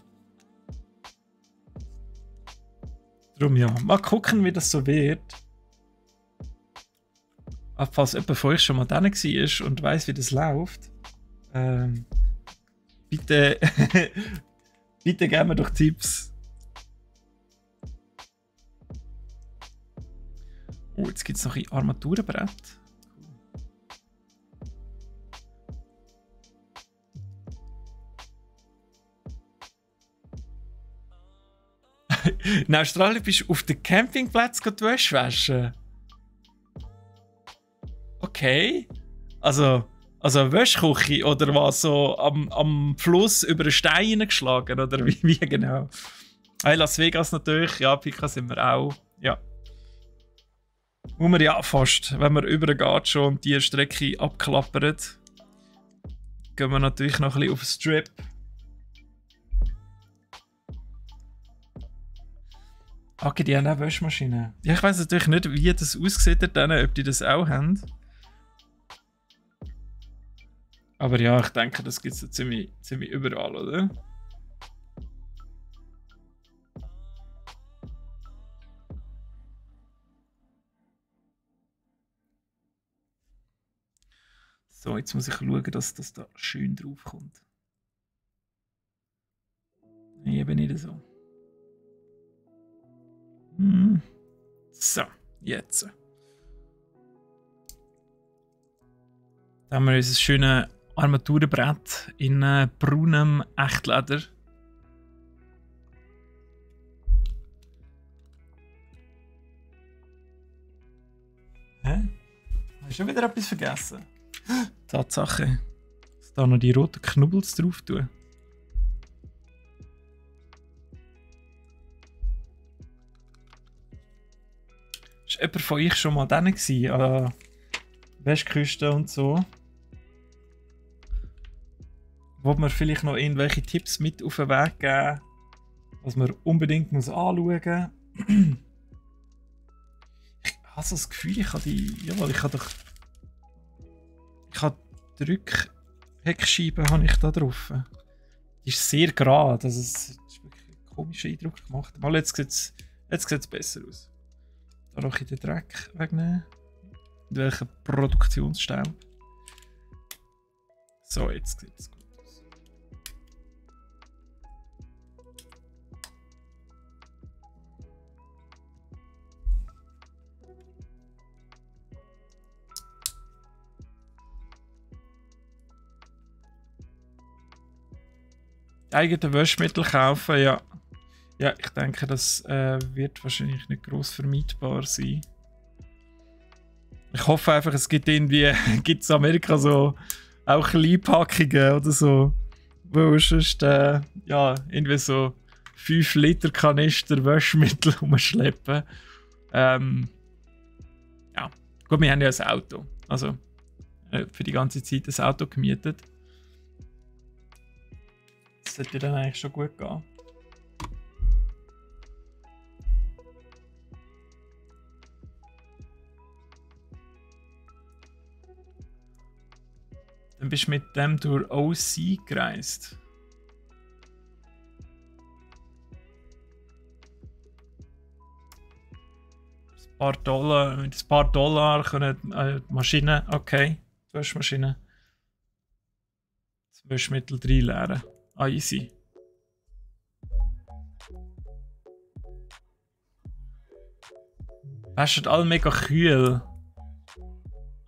Darum ja, mal gucken, wie das so wird. Aber falls jemand von euch schon mal da war und weiss, wie das läuft, bitte, bitte geben wir doch Tipps. Oh, jetzt gibt es noch ein Armaturenbrett. In Australien bist du auf den Campingplätzen die Wäsche waschen. Okay. Also eine Wäschküche oder was, so am Fluss über einen Stein geschlagen oder wie genau? Hey, Las Vegas natürlich, ja, Pica sind wir auch. Ja. Muss man ja fast, wenn man übergeht schon und die Strecke abklappert, gehen wir natürlich noch ein bisschen auf den Strip. Okay, die haben auch Waschmaschinen. Ja, ich weiss natürlich nicht, wie das aussieht, ob die das auch haben. Aber ja, ich denke, das gibt es ja ziemlich überall, oder? So, jetzt muss ich schauen, dass das da schön drauf kommt. Nee, eben nicht so. So, jetzt. Da haben wir unser schönes Armaturenbrett in braunem Echtleder. Hä? Hast du schon wieder etwas vergessen? Tatsache. Dass da noch die roten Knubbels drauf tun. Ist jemand von euch schon mal da gewesen, an der Westküste und so? Wollt mir vielleicht noch irgendwelche Tipps mit auf den Weg geben, was man unbedingt muss anschauen muss? Ich habe so das Gefühl, ich habe die Rückheckscheibe habe ich da drauf. Die ist sehr gerade, also es ist wirklich einen komischen Eindruck gemacht. Mal jetzt sieht es besser aus. Da noch in den Dreck wegnehmen. Mit welchem Produktionsstaub. So, jetzt sieht es gut aus. Eigene Waschmittel kaufen, ja. Ja, ich denke, das wird wahrscheinlich nicht gross vermeidbar sein. Ich hoffe einfach, es gibt irgendwie gibt's in Amerika so auch Kleinpackungen oder so, wo sonst ja, irgendwie so 5 Liter Kanister Waschmittel rumschleppen. Ja, gut, wir haben ja ein Auto. Also für die ganze Zeit ein Auto gemietet. Das sollte dann eigentlich schon gut gehen. Dann bist du mit dem durch OC gereist. Mit ein paar Dollar können Maschinen, okay, die Waschmaschine, das Waschmittel reinleeren. Ah, easy. Waschen alle mega kühl.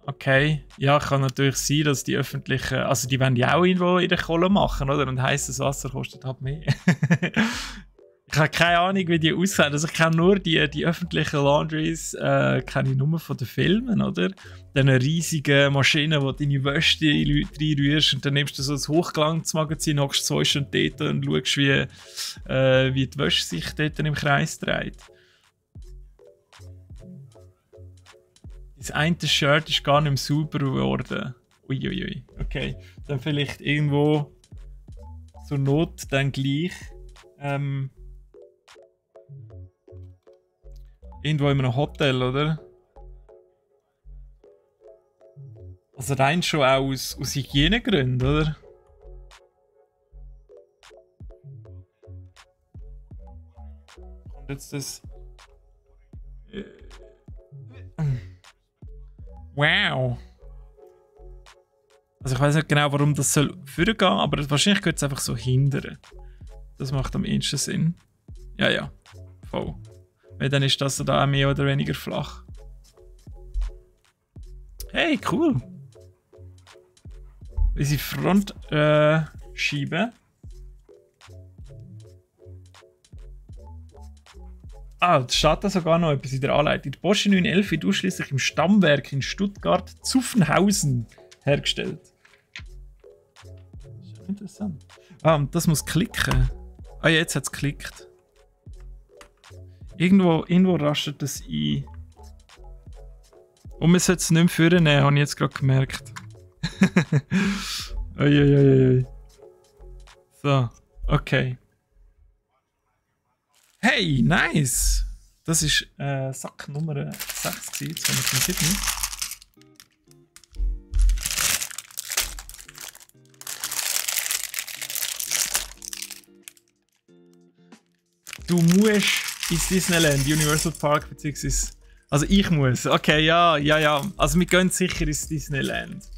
Okay, ja, kann natürlich sein, dass die öffentlichen, also die wollen ja auch irgendwo in der Kohle machen, oder? Und heisses Wasser kostet halt mehr. Ich habe keine Ahnung, wie die aussehen. Also ich kenne nur die öffentlichen Laundries, kenne ich nur von den Filmen, oder? Diese riesigen Maschinen, wo du deine Wäsche reinrührst und dann nimmst du so ein Hochglanzmagazin, hockst 2 Stunden dort und schaust, wie die Wäsche sich dort im Kreis dreht. Das eine Shirt ist gar nicht mehr sauber geworden. Uiuiui. Okay, dann vielleicht irgendwo zur Not dann gleich irgendwo in einem Hotel, oder? Also rein schon auch aus Hygienegründen, oder? Und jetzt das... Wow! Also ich weiß nicht genau, warum das soll vorgehen, aber wahrscheinlich geht es einfach so hindern. Das macht am ehesten Sinn. Ja, ja. Voll. Weil dann ist das da auch mehr oder weniger flach. Hey, cool! Unsere Frontscheibe. Ah, da steht da sogar noch etwas in der Anleitung. Die Porsche 911 wird ausschließlich im Stammwerk in Stuttgart-Zuffenhausen hergestellt. Das ist ja interessant. Ah, und das muss klicken. Ah, ja, jetzt hat es geklickt. Irgendwo rastet das ein. Und man sollte es nicht mehr vornehmen, habe ich jetzt gerade gemerkt. Uiuiui. So, okay. Hey, nice! Das war Sack Nummer 6, jetzt haben wir zum 7. Du musst ins Disneyland, Universal Park, beziehungsweise... Also ich muss, okay, ja. Also wir gehen sicher ins Disneyland.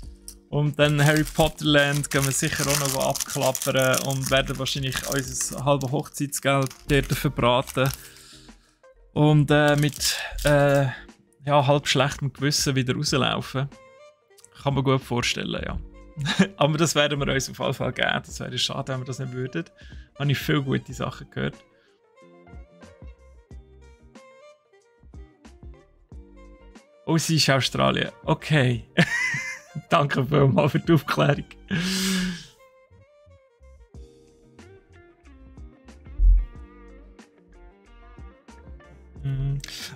Und dann Harry Potter Land gehen wir sicher auch noch abklappern und werden wahrscheinlich unser halbes Hochzeitsgeld dort verbraten. Und mit halb schlechtem Gewissen wieder rauslaufen. Kann man gut vorstellen, ja. Aber das werden wir uns auf jeden Fall geben. Das wäre schade, wenn wir das nicht würden. Da habe ich viele gute Sachen gehört. Oh, sie ist Australien. Okay. Danke vielmals für die Aufklärung.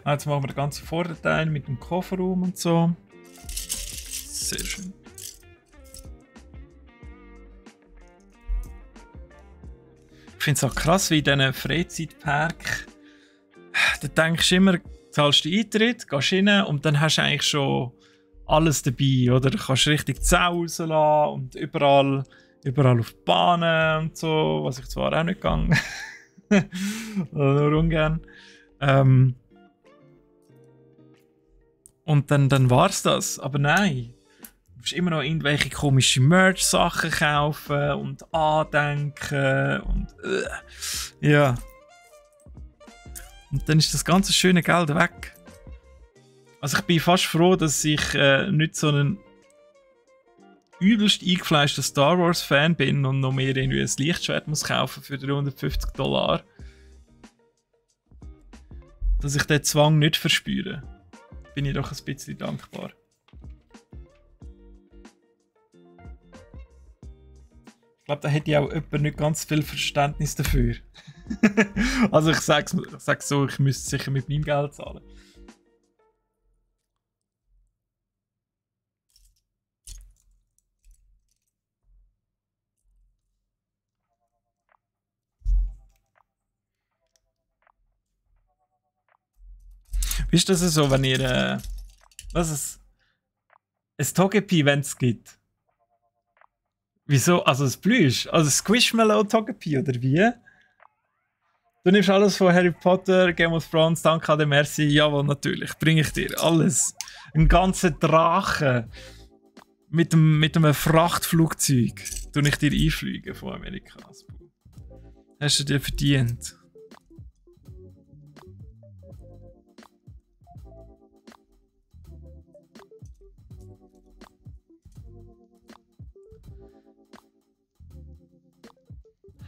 Jetzt machen wir den ganzen Vorderteil mit dem Kofferraum und so. Sehr schön. Ich finde es auch krass, wie in diesen Freizeitpark. Da denkst du immer, zahlst den Eintritt, gehst rein und dann hast du eigentlich schon alles dabei, oder? Du kannst richtig die Sau rauslassen und überall auf die Bahnen und so, was ich zwar auch nicht gegangen nur ungern. Und dann war es das. Aber nein, du musst immer noch irgendwelche komischen Merch-Sachen kaufen und andenken und ja. Und dann ist das ganze schöne Geld weg. Also ich bin fast froh, dass ich nicht so ein übelst eingefleischter Star Wars Fan bin und noch mehr irgendwie ein Lichtschwert muss kaufen für $350. Dass ich den Zwang nicht verspüre. Bin ich doch ein bisschen dankbar. Ich glaube, da hätte ich auch jemand nicht ganz viel Verständnis dafür. Also ich sag's so, ich müsste sicher mit meinem Geld zahlen. Wie ist das so, wenn ihr ein Togepi-Event gibt? Wieso? Also das Plüsch? Also Squishmallow Togepi oder wie? Du nimmst alles von Harry Potter, Game of Thrones, danke an merci, jawohl natürlich, bringe ich dir alles. Einen ganzen Drachen mit einem Frachtflugzeug tue ich dir einfliegen von Amerika. Hast du dir verdient.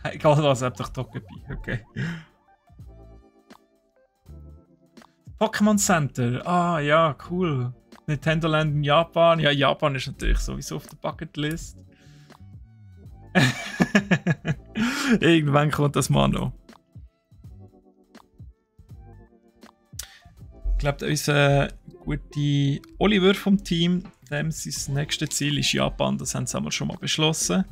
Egal was, einfach Togepi, okay. Pokémon Center, ah ja, cool. Nintendo Land in Japan, ja, Japan ist natürlich sowieso auf der Bucketlist. Irgendwann kommt das mal noch. Ich glaube, unser guter Oliver vom Team, dem sein nächstes Ziel ist Japan, das haben sie schon mal beschlossen.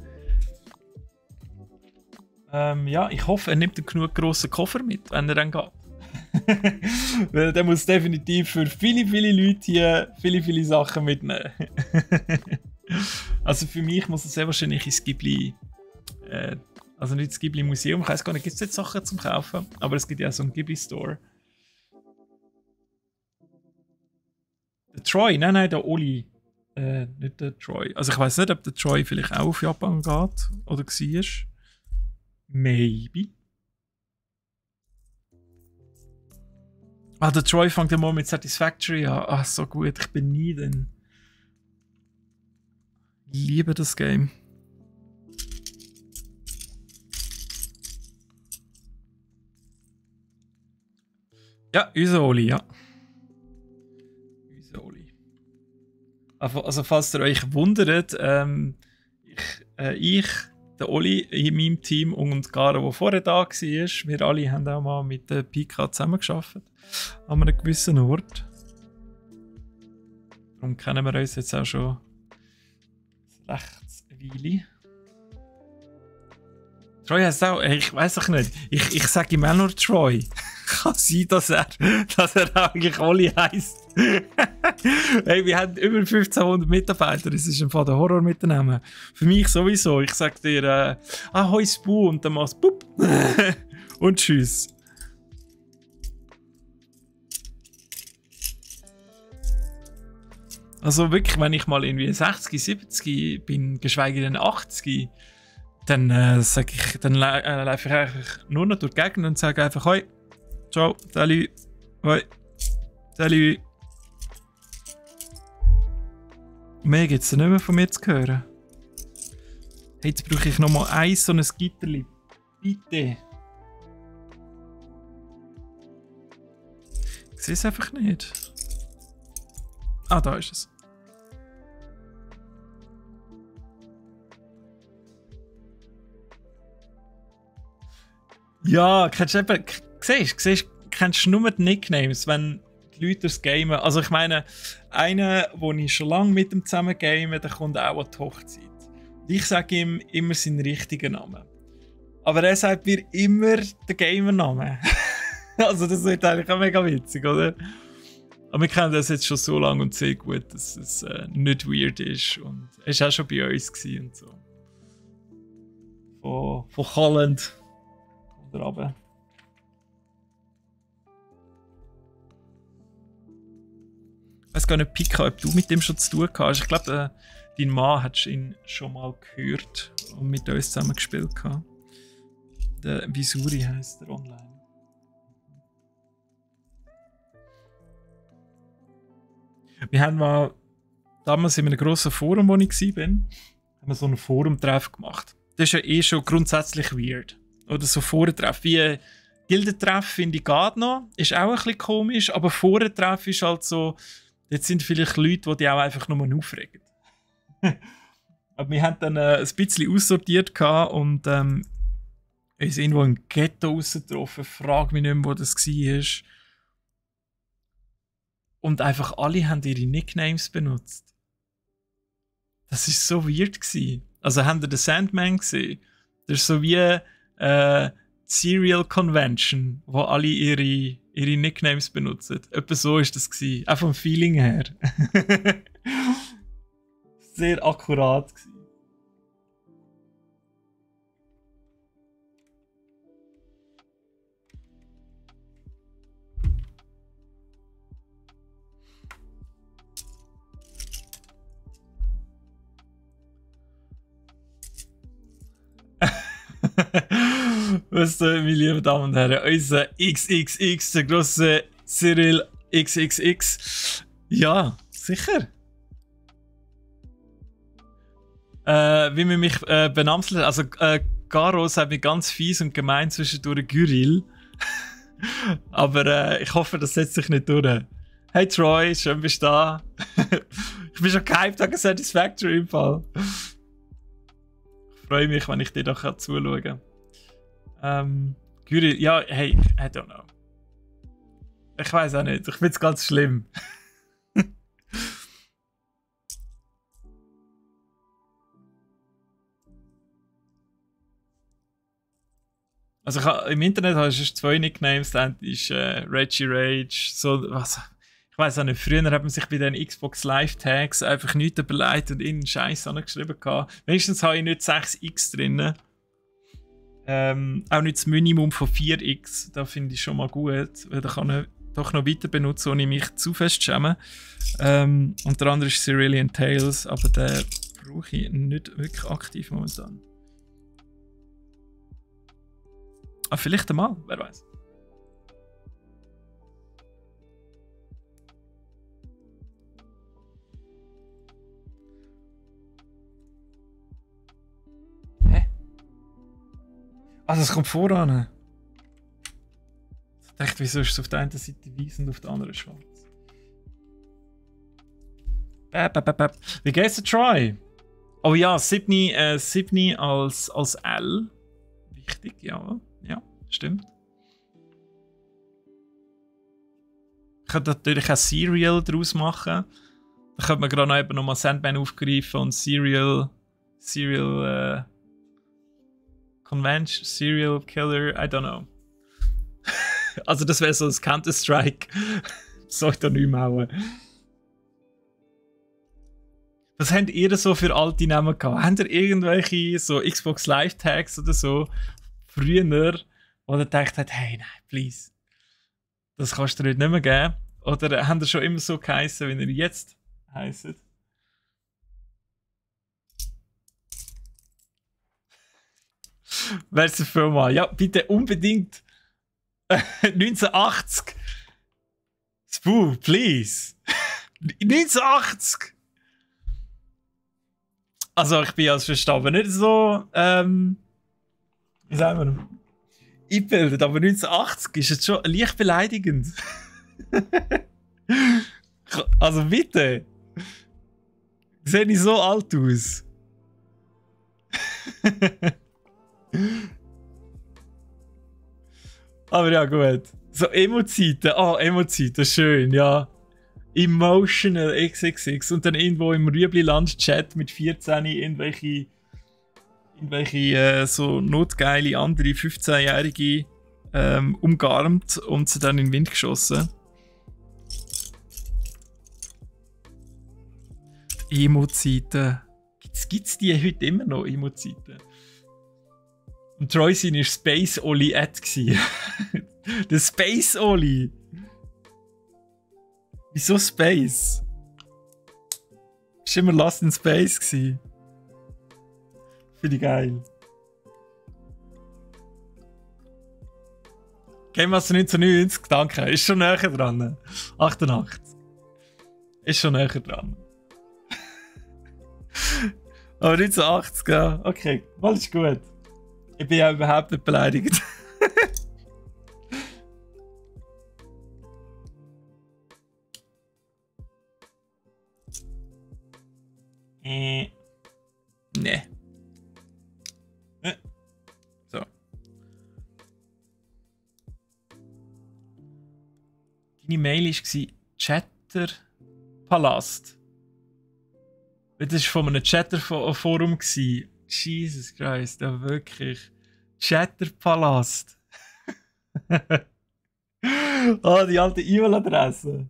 Ja, ich hoffe, er nimmt einen genug grossen Koffer mit, wenn er dann geht. Weil der muss definitiv für viele, viele Leute hier viele Sachen mitnehmen. Also für mich muss es sehr wahrscheinlich ins Ghibli, also nicht das Ghibli Museum, ich weiß gar nicht, gibt es jetzt Sachen zum Kaufen, aber es gibt ja so einen Ghibli Store. Der Troy, nein, der Oli. Nicht der Troy. Also ich weiß nicht, ob der Troy vielleicht auch auf Japan geht oder war. Maybe. Ah, der Troy fängt ja mal mit Satisfactory an. Ach, so gut, ich bin nie denn. Ich liebe das Game. Ja, unser Oli, ja. Unser Oli. Also, falls ihr euch wundert, ich der Oli in meinem Team und Gara, der vorher da war, wir alle haben auch mal mit der Pika zusammengearbeitet. An einem gewissen Ort. Darum kennen wir uns jetzt auch schon recht eine Weile. Troy heisst auch, ich weiß auch nicht, ich sage ihm auch nur Troy. Kann sein, dass er eigentlich Oli heisst. Hey, wir haben über 1500 Mitarbeiter, das ist ein Fall der Horror mitnehmen. Für mich sowieso, ich sag dir, hoi Spu und dann machst du Pup und tschüss. Also wirklich, wenn ich mal irgendwie 60, 70 bin, geschweige denn 80, dann laufe ich eigentlich nur noch durch die Gegend und sage einfach «Hoi, ciao, salut, hoi, salut». Mehr gibt es nicht mehr von mir zu hören. Hey, jetzt brauche ich noch mal so ein Gitterli. Bitte. Ich sehe es einfach nicht. Ah, da ist es. Ja, kennst du nur die Nicknames, wenn die Leute das gamen. Also ich meine, einer, wo ich schon lange mit ihm zusammen game, der kommt auch an die Hochzeit. Und ich sage ihm immer seinen richtigen Namen. Aber er sagt mir immer den Gamer-Namen. Also das wird eigentlich auch mega witzig, oder? Aber wir kennen das jetzt schon so lange und sehr gut, dass es nicht weird ist. Und er war auch schon bei uns und so. Von Holland. Oder runter. Ich weiß gar nicht, Pika, ob du mit dem schon zu tun hast. Ich glaube, dein Mann hat ihn schon mal gehört und mit uns zusammen gespielt. Der Visuri heisst er online. Wir haben mal damals in einem grossen Forum, wo ich war, haben wir so einen Forum-Treff gemacht. Das ist ja eh schon grundsätzlich weird. Oder so Forentreff. Wie Gildentreff finde ich geht noch. Ist auch ein bisschen komisch, aber Forentreff ist halt so, jetzt sind vielleicht Leute, die auch einfach nur aufregen. Aber wir haben dann ein bisschen aussortiert und uns irgendwo im Ghetto rausgetroffen. Frag mich nicht mehr, wo das war. Und einfach alle haben ihre Nicknames benutzt. Das war so weird gewesen. Also habt ihr den Sandman gesehen? Das ist so wie Serial Convention, wo alle ihre Nicknames benutzen. Etwa so war das gewesen. Auch vom Feeling her. Sehr akkurat gewesen. Was meine lieben Damen und Herren, unser XXX, der grosse Cyril XXX. Ja, sicher. Wie man mich benamselt, also Garo sagt mir ganz fies und gemein zwischendurch Gyril. Aber ich hoffe, das setzt sich nicht durch. Hey Troy, schön bist du da. Ich bin schon gehypt wegen Satisfactory im Fall. Ich freue mich, wenn ich dir da zuschauen kann. Gyril, ja, hey, I don't know. Ich weiß auch nicht, ich finde es ganz schlimm. Also im Internet hast du zwei Nicknames, der ist Reggie Rage, so was. Ich weiß auch nicht, früher hat man sich bei den Xbox Live Tags einfach nichts überlegt und irgendeinen Scheiß angeschrieben gehabt. Wenigstens habe ich nicht 6x drin. Auch nicht das Minimum von 4x, das finde ich schon mal gut, weil da kann ich doch noch weiter benutzen, ohne mich zu fest schämen. Unter anderem ist Cerulean Tales, aber den brauche ich nicht wirklich aktiv momentan. Ah, vielleicht einmal, wer weiß. Hä? Also es kommt voran. Ich dachte, wieso ist es auf der einen Seite weiß und auf der anderen schwarz? Wie geht's dir, Troy? Oh ja, Sydney als L. Wichtig, ja. Ja, stimmt. Ich könnte natürlich ein Serial daraus machen. Da könnte man gerade noch mal Sandman aufgreifen und Serial Convention, Serial Killer, I don't know. Also das wäre so das Counter-Strike. Soll ich da nicht mehr. Was habt ihr so für alte Namen gehabt? Habt ihr irgendwelche so Xbox Live Tags oder so früher, wo ihr gedacht habt, hey, nein, please, das kannst du dir heute nicht mehr geben? Oder habt ihr schon immer so geheißen, wie ihr jetzt heissen. Merci vielmals. Ja, bitte unbedingt 1980. Spoo, please. 1980. Also, ich bin als Verstanden nicht so, wie sagen wir, eingebildet, aber 1980 ist jetzt schon leicht beleidigend. Also bitte. Sehe ich so alt aus? Aber ja, gut. So Emo-Zeiten. Oh, Emo-Zeiten, schön, ja. Emotional XXX. Und dann irgendwo im Rüebli-Land-Chat mit 14 irgendwelche so notgeile andere 15-Jährige umgarnt und sie dann in den Wind geschossen. Emo-Zeiten. Gibt's die heute immer noch, Emo-Zeiten? Und Troy sein war Space Oli Ad. Der Space Oli. Wieso Space? Ist immer Lost in Space gsi. Finde ich geil. Game Master 1990, danke. Ist schon näher dran. 88. Ist schon näher dran. Aber 1980, ja. Okay, alles gut. Ich bin ja überhaupt nicht beleidigt. Nee. So. Deine Mail war Chatterpalast. Das war von einem Chatter-Forum. Jesus Christ, ja wirklich. Chatterpalast. Oh, die alte E-Mail-Adresse.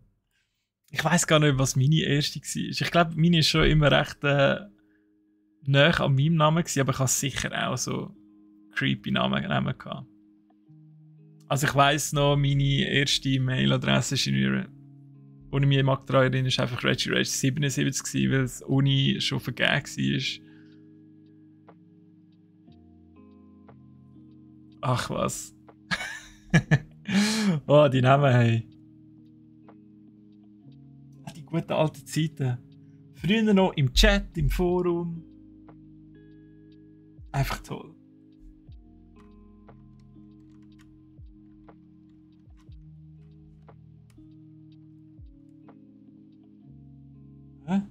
Ich weiß gar nicht, was meine erste war. Ich glaube, meine war schon immer recht nahe an meinem Namen, aber ich hatte sicher auch so creepy Namen gehabt. Also ich weiss noch, meine erste Mailadresse ist ohne mich daran erinnern, ist einfach ReggieRage77 gewesen, weil es ohne schon vergeben war. Ach was. Oh, die Namen, hey. Die guten alten Zeiten. Früher noch im Chat, im Forum. Einfach toll. Hä?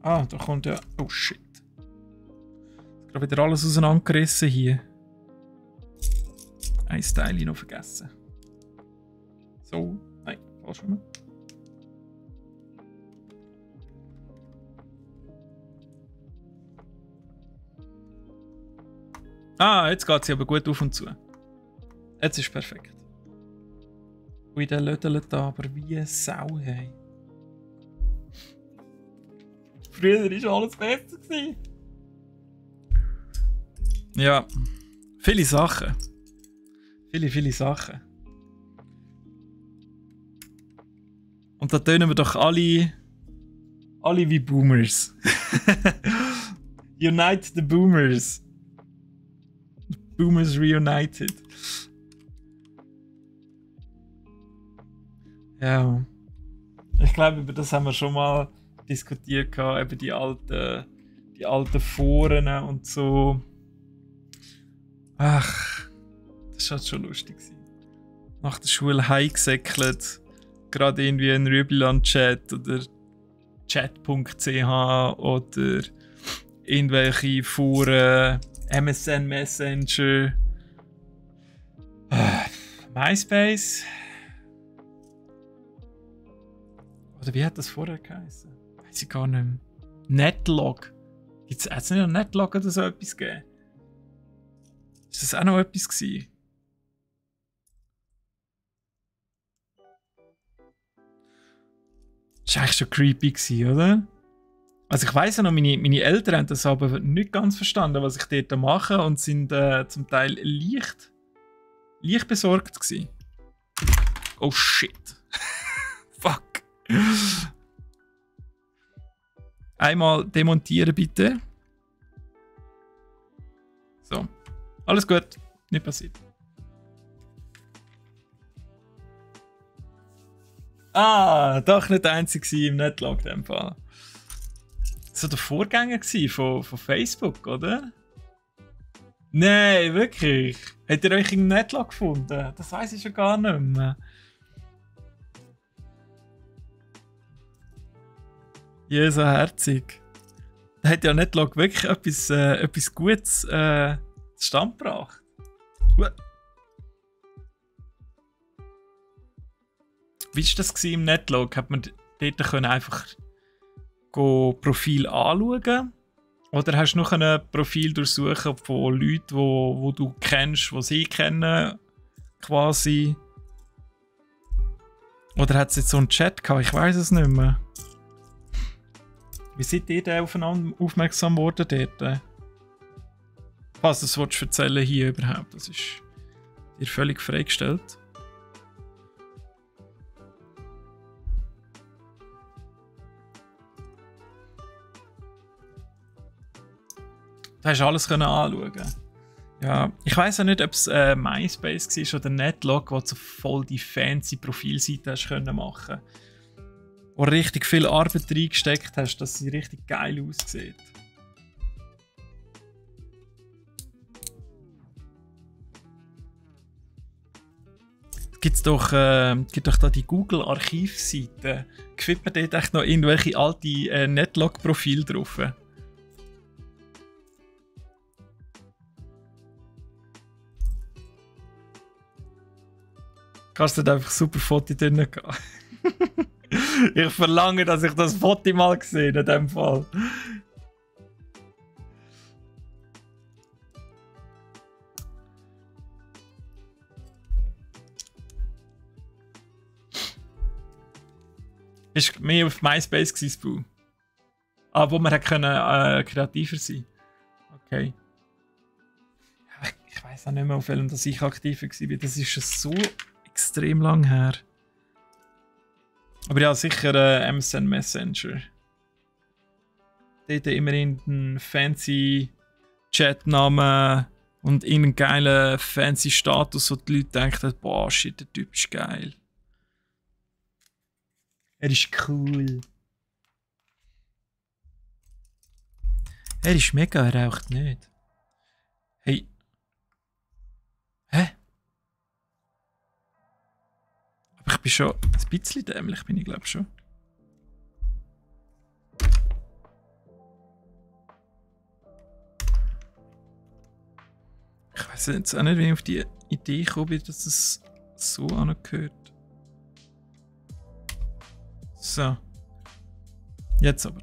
Ah, da kommt ja... Oh shit. Ich habe wieder alles auseinandergerissen hier. Ein Teil noch vergessen. So. Nein, falsch rum. Ah, jetzt geht sie aber gut auf und zu. Jetzt ist perfekt. Ui, der lödelt da, aber wie Sau, hey. Früher war alles besser gewesen. Ja, viele Sachen. Viele Sachen. Und da tönen wir doch alle wie Boomers. Unite the Boomers. Boomers reunited. Ja. Ich glaube, über das haben wir schon mal diskutiert, eben die alten Foren und so. Ach, das war halt schon lustig. Nach der Schule heimgesäckelt, gerade irgendwie ein Rüebli-Land-Chat oder chat.ch oder irgendwelche Foren, MSN Messenger, MySpace. Oder wie hat das vorher geheißen? Weiß ich gar nicht mehr. Netlog. Hat es nicht noch Netlog oder so etwas gegeben? Ist das auch noch etwas gewesen? Das war eigentlich schon creepy gewesen, oder? Also ich weiss ja noch, meine Eltern haben das aber nicht ganz verstanden, was ich dort mache und sind zum Teil leicht besorgt gewesen. Oh shit. Fuck. Einmal demontieren, bitte. So. Alles gut. Nicht passiert. Doch nicht der einzige im Netlog in dem Fall. Das war der Vorgänger von Facebook, oder? Nein, wirklich. Habt ihr euch im Netlog gefunden? Das weiss ich schon gar nicht mehr. Jesus, herzig. Da hat ja Netlog wirklich etwas Gutes zustande gebracht. Wie war das im Netlog? Hat man dort einfach Profil anschauen? Oder hast du noch ein Profil durchsuchen von Leuten, wo du kennst, die sie kennen, quasi? Oder hat es jetzt so einen Chat gehabt? Ich weiß es nicht mehr. Wie seid ihr denn aufeinander aufmerksam geworden dort? Was das willst du erzählen hier überhaupt? Das ist dir völlig freigestellt. Du hast alles anschauen. Ja, ich weiss auch nicht, ob es MySpace war oder Netlog, wo du so voll die fancy Profilseite hast können machen. Wo richtig viel Arbeit reingesteckt hast, dass sie richtig geil aussieht. Gibt doch da die Google-Archivseite. Findet man dort echt noch irgendwelche alte Netlog-Profile drauf? Kannst du da einfach super Foto drin gehen? Ich verlange, dass ich das Foto mal sehe in dem Fall. Ist mehr auf MySpace gewesen, Boo. Wo man kreativer sein. Okay. Ich weiß auch nicht mehr, auf welchem ich aktiv war. Das ist schon so extrem lang her. Aber ja, sicher MSN Messenger. Dort immerhin einen fancy Chatnamen und einen geilen fancy Status, wo die Leute denken, boah, shit, der Typ ist geil. Er ist cool. Er ist mega, er raucht nicht. Hey. Hä? Aber ich bin schon ein bisschen dämlich, bin ich glaube schon. Ich weiß jetzt auch nicht, wie ich auf die Idee gekommen bin, dass es so angehört. So. Jetzt aber.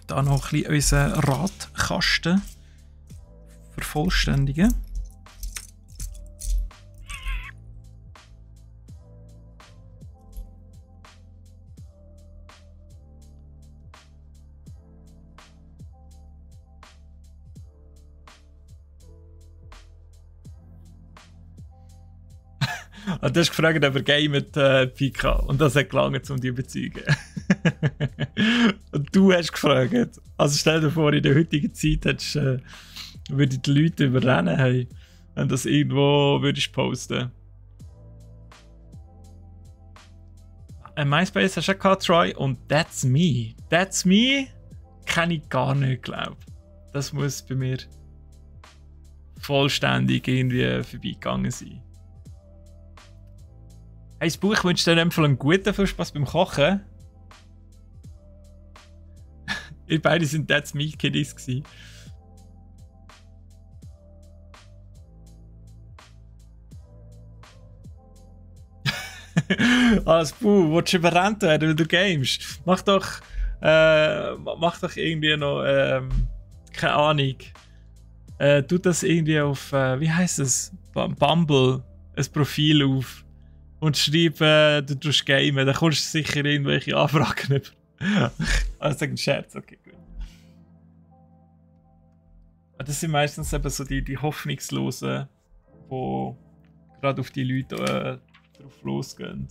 Da noch ein bisschen unseren Radkasten vervollständigen. Du hast gefragt, ob er gamet, Pika. Und das hat gelangt, um dich zu überzeugen. Und du hast gefragt. Also stell dir vor, in der heutigen Zeit würde die Leute überrennen, hey, wenn das irgendwo würdest posten. MySpace hast du auch gehabt, Troy, und That's Me. That's Me kann ich gar nicht glauben. Das muss bei mir vollständig irgendwie vorbeigegangen sein. Hey, das Buch, ich wünsche dir einen guten viel Spaß beim Kochen. Ihr beide sind That's Me Kiddies gewesen. Als Buh, willst du überrannt werden, wenn du gamest? Mach doch irgendwie noch, keine Ahnung. Tu das irgendwie auf, wie heißt es? Bumble, ein Profil auf. Und schreib, du tust gamen, dann kommst du sicher irgendwelche Anfragen über. Also ein Scherz, okay, gut. Das sind meistens eben so die Hoffnungslosen, die gerade auf die Leute drauf losgehen.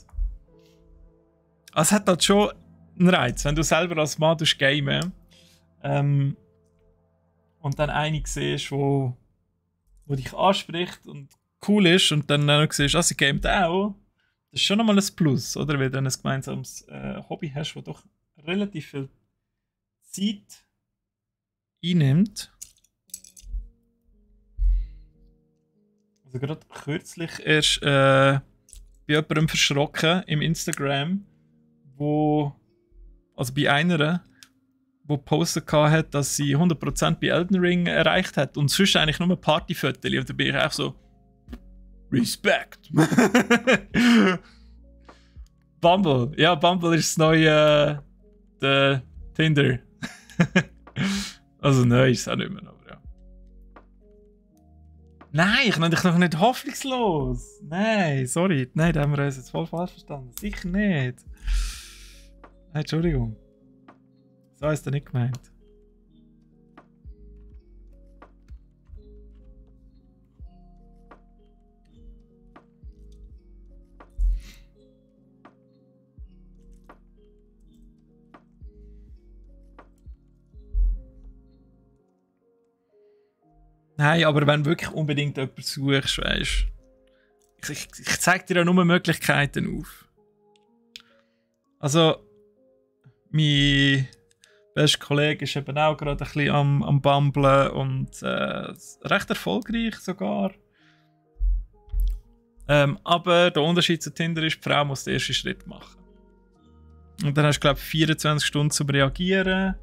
es hat halt schon einen Reiz, wenn du selber als Mann gamen und dann eine siehst, wo dich anspricht und cool ist und dann noch siehst, sie gamet auch. Das ist schon nochmal ein Plus, oder? Wenn du dann ein gemeinsames Hobby hast, das doch relativ viel Zeit einnimmt. Also gerade kürzlich erst bei jemandem verschrocken im Instagram, also bei einer, die gepostet hat, dass sie 100% bei Elden Ring erreicht hat und sonst eigentlich nur Partyfotos. Und da bin ich auch so Respekt. Bumble. Ja, Bumble ist das neue Tinder. Also neu ist es auch nicht mehr, aber ja. Nein, ich nenne dich noch nicht hoffnungslos. Nein, sorry. Nein, da haben wir uns jetzt voll falsch verstanden. Sicher nicht. Nein, Entschuldigung. So ist er nicht gemeint. Nein, aber wenn du wirklich unbedingt jemanden suchst, weißt du, ich zeige dir ja nur Möglichkeiten auf. Also, mein bester Kollege ist eben auch gerade ein bisschen am Bumblen und recht erfolgreich sogar. Aber der Unterschied zu Tinder ist, die Frau muss den ersten Schritt machen. Und dann hast du, glaube ich, 24 Stunden zum Reagieren.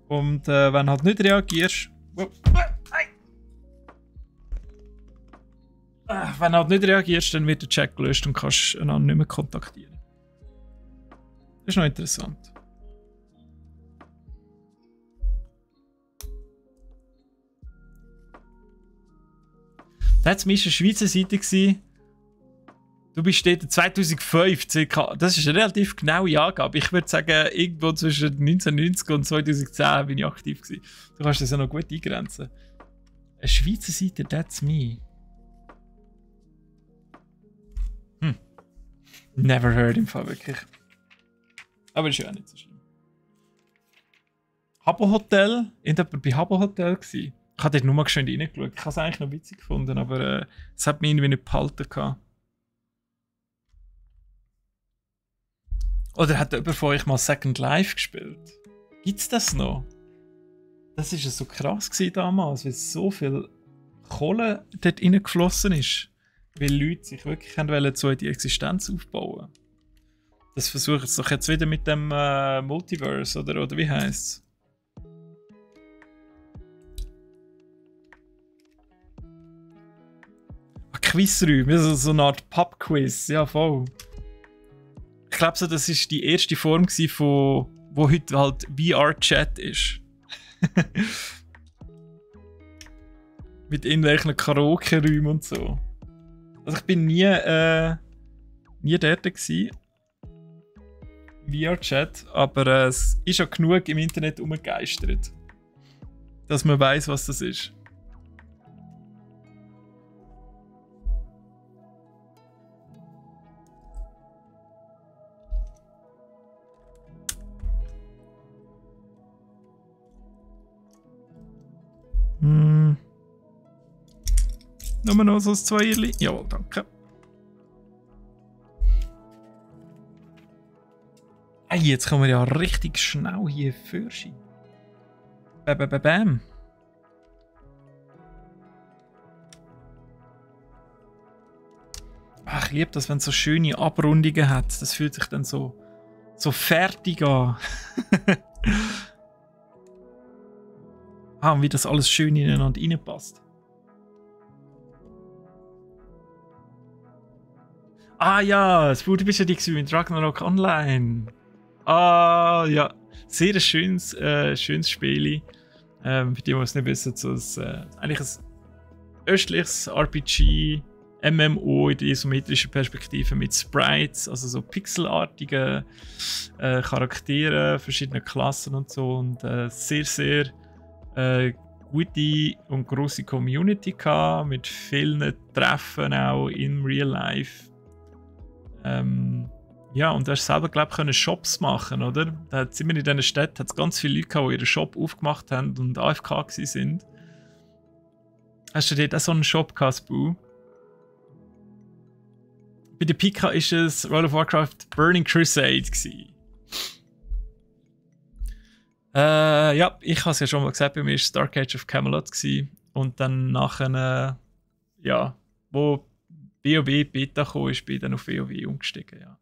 Und wenn du halt nicht reagierst... Wenn du halt nicht reagierst, dann wird der Chat gelöscht und kannst einander nicht mehr kontaktieren. Das ist noch interessant. Da war es eine Schweizer Seite. Du bist dort 2005 circa. Das ist eine relativ genaue Angabe. Ich würde sagen, irgendwo zwischen 1990 und 2010 bin ich aktiv gewesen. Du kannst das ja noch gut eingrenzen. Eine Schweizer Seite, that's me. Never heard im Fall wirklich. Aber ist ja auch nicht so schlimm. Habbo Hotel? Irgendjemand bei Habbo Hotel gsi? Ich habe dort nur mal schön reingeschaut. Ich habe es eigentlich noch witzig gefunden, aber es hat mich irgendwie nicht behalten gehabt. Oder hat jemand von euch mal Second Life gespielt? Gibt's das noch? Das war so krass damals, weil so viel Kohle dort reingeflossen ist. Weil Leute sich wirklich wollen, so die Existenz aufbauen. Das versuchen sie doch jetzt wieder mit dem Multiverse, oder wie heisst es? Quizräume, so eine Art Pub-Quiz, ja voll. Ich glaube so, das war die erste Form von, wo heute halt VR-Chat ist. Mit irgendwelchen Karaoke-Räumen und so. Also ich bin nie dort gewesen. VR-Chat, aber es ist ja genug im Internet umgegeistert, dass man weiß, was das ist. Nur noch so ein Zweierli. Jawohl, danke. Hey, jetzt kommen wir ja richtig schnell hier vorschein. Bam. Ach, ich liebe das, wenn es so schöne Abrundungen hat. Das fühlt sich dann so fertig an. Und wie das alles schön ineinander reinpasst. Ah ja, du bist ja die mit Ragnarok Online. Ah ja, sehr ein schönes Spiel. Für die, die es nicht wissen, so eigentlich ein östliches RPG, MMO in der isometrischen Perspektive mit Sprites, also so pixelartige Charaktere, verschiedene Klassen und so. Und sehr gute und grosse Community gehabt, mit vielen Treffen auch im Real Life. Ja, und du hast selber, glaube ich, können Shops machen, oder? Da hat immer in diesen Städten hat's ganz viele Leute gehabt, die ihren Shop aufgemacht haben und AFK gewesen sind. Hast du dort auch so einen Shop gehabt, Spu? Bei der Pika war es World of Warcraft Burning Crusade gewesen. Ja, ich habe es ja schon mal gesagt, bei mir war es Dark Age of Camelot gewesen. Und dann nachher, ja, wo WoW Beta kam, ist bin ich dann auf WoW umgestiegen, ja.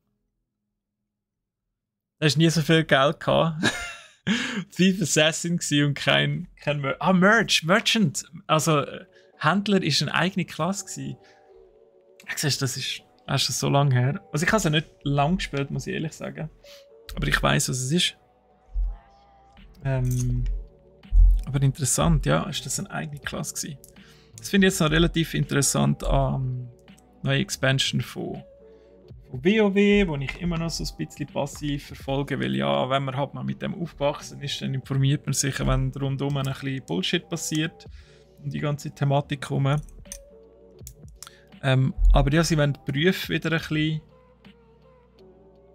Da hast nie so viel Geld gehabt. Thief Assassin und kein Merchant. Also Händler ist eine eigene Klasse gewesen. Siehst, das ist schon so lange her. Also ich habe es ja nicht lang gespielt, muss ich ehrlich sagen. Aber ich weiß, was es ist. Aber interessant, ja, ist das eine eigene Klasse gewesen. Das finde ich jetzt noch relativ interessant an neue Expansion von WoW, wo ich immer noch so ein bisschen passiv verfolge, weil ja, wenn man halt mal mit dem aufgewachsen ist, dann informiert man sich, wenn rundum ein bisschen Bullshit passiert und die ganze Thematik herum. Aber ja, sie wollen die Berufe wieder ein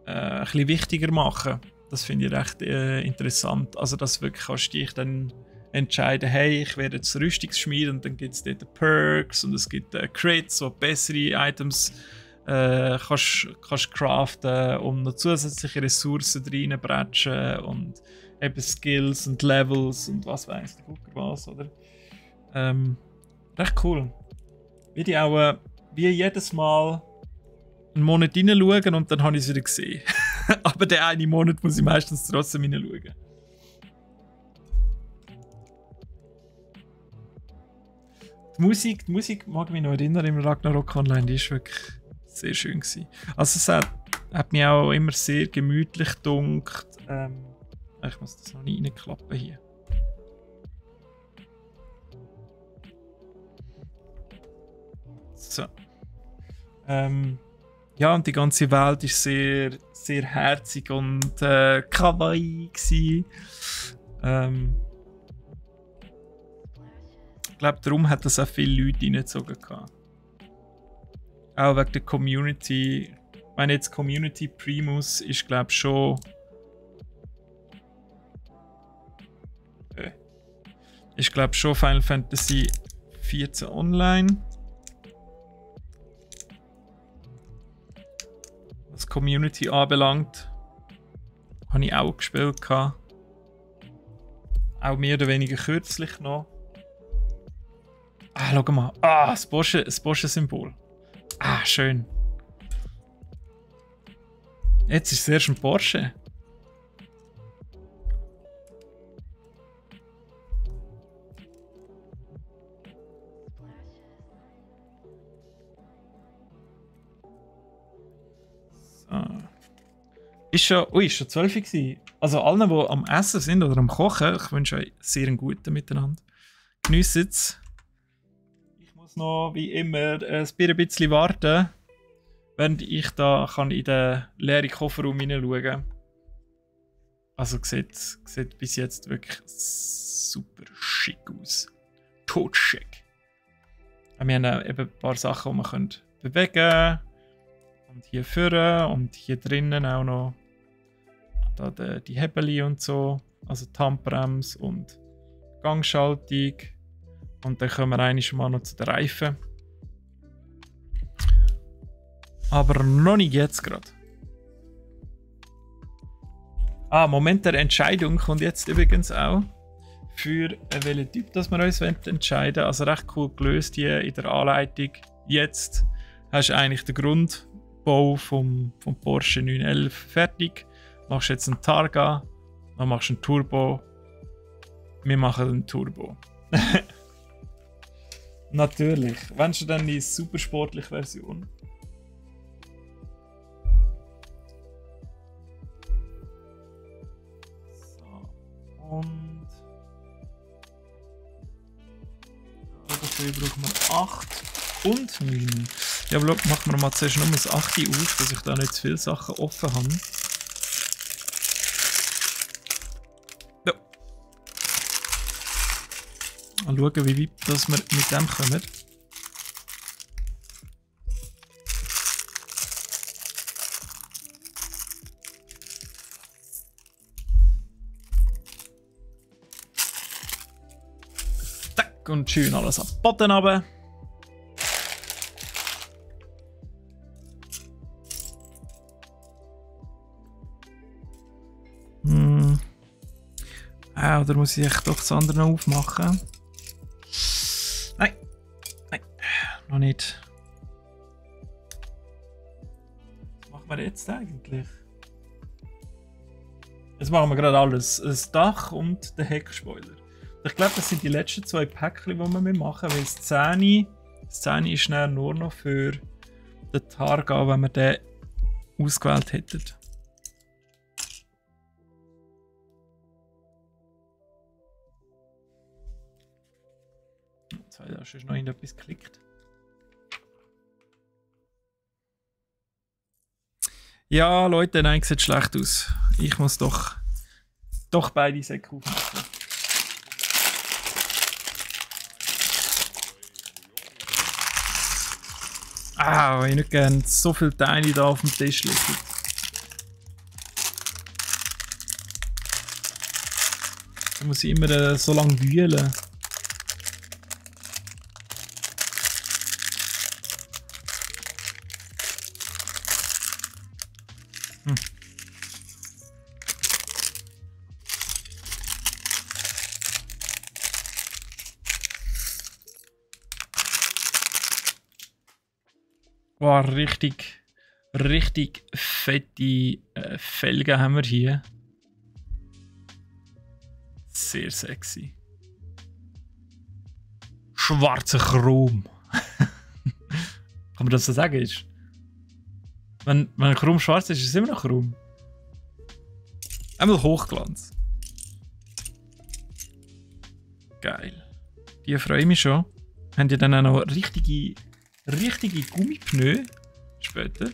bisschen wichtiger machen. Das finde ich recht interessant. Also, dass wirklich kannst du dich dann entscheiden, hey, ich werde jetzt Rüstungsschmied und dann gibt es dort Perks und es gibt Crits, wo bessere Items kannst craften und noch zusätzliche Ressourcen reinbretschen und eben Skills und Levels und was weiss der Gucker was, oder? Recht cool. Wie auch wie jedes Mal einen Monat reinschauen und dann habe ich es wieder gesehen. Aber den einen Monat muss ich meistens trotzdem hineinschauen. Die Musik mag mich noch erinnern im Ragnarok Online, die ist wirklich sehr schön gewesen. Also es hat mich auch immer sehr gemütlich gedunkt. Ich muss das noch nicht reinklappen hier. So. Ja, und die ganze Welt ist sehr, sehr herzig und kawaii gewesen. Ich glaube, darum hat das auch viele Leute reingezogen. Auch wegen der Community. Ich meine, jetzt Community Primus ist, glaube ich, schon. Ich glaube schon Final Fantasy 14 Online. Was Community anbelangt, habe ich auch gespielt. Auch mehr oder weniger kürzlich noch. Ah, schau mal. Ah, das Porsche-Symbol. Ah, schön. Jetzt ist es erst ein Porsche. So. Ist schon 12 Uhr gewesen. Also allen, die am Essen sind oder am Kochen, ich wünsche euch sehr einen guten Miteinander. Geniessen es. Ich muss noch, wie immer, ein bisschen warten, während ich da kann in den leeren Kofferraum hineinschauen. Also sieht bis jetzt wirklich super schick aus. Totschick. Wir haben eben ein paar Sachen, die man bewegen kann. Und hier vorne und hier drinnen auch noch da die Hebel und so. Also die Handbremse und Gangschaltung. Und dann kommen wir eigentlich mal noch zu den Reifen. Aber noch nicht jetzt gerade. Moment der Entscheidung kommt jetzt übrigens auch. Für welchen Typ dass wir uns entscheiden wollen. Also recht cool gelöst hier in der Anleitung. Jetzt hast du eigentlich den Grundbau vom Porsche 911 fertig. Machst jetzt einen Targa, dann machst du einen Turbo. Wir machen einen Turbo. Natürlich. Wenn schon dann die supersportliche Version. So. Und dafür brauchen wir 8 und 9. Ja, aber machen wir mal zuerst nur das 8 auf, dass ich da nicht zu viele Sachen offen habe. Ja. Mal schauen, wie weit dass wir mit dem kommen. zack und schön alles ab Boden runter. Oder muss ich doch das andere noch aufmachen? Nein, noch nicht. Was machen wir jetzt eigentlich? Jetzt machen wir gerade alles. Das Dach und den Heckspoiler. Ich glaube, das sind die letzten 2 Päckchen, die wir machen, weil das 10 ist dann nur noch für den Targa, wenn wir den ausgewählt hätten. Jetzt habe ich noch irgendetwas geklickt. Ja, Leute, nein, sieht schlecht aus. Ich muss doch beide Säcke aufmachen. Ich nicht gerne so viele Teile da auf dem Tisch liegen. Da muss ich immer so lange wühlen. Wow, richtig fette Felgen haben wir hier. Sehr sexy. Schwarzer Chrom. Kann man das so sagen? Wenn Chrom schwarz ist es immer noch Chrom. Einmal Hochglanz. Geil. Die freue ich mich schon. Haben die dann auch noch richtige Gummipneu später.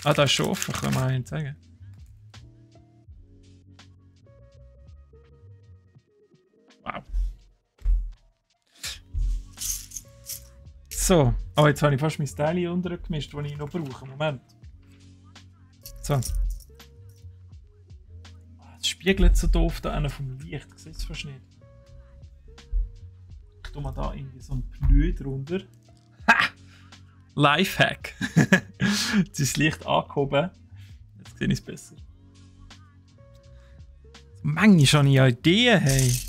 Da ist schon offen, kann man Ihnen zeigen. Wow. So, jetzt habe ich fast mein Teil untergemischt, das ich noch brauche. Moment. So. Es spiegelt so doof da einer vom Licht, ich sehe es fast nicht. Ich tue mal da irgendwie so ein Pneu drunter. Ha! Lifehack. Jetzt ist das Licht angehoben. Jetzt sehe ich es besser. Manchmal habe ich ja Ideen, hey.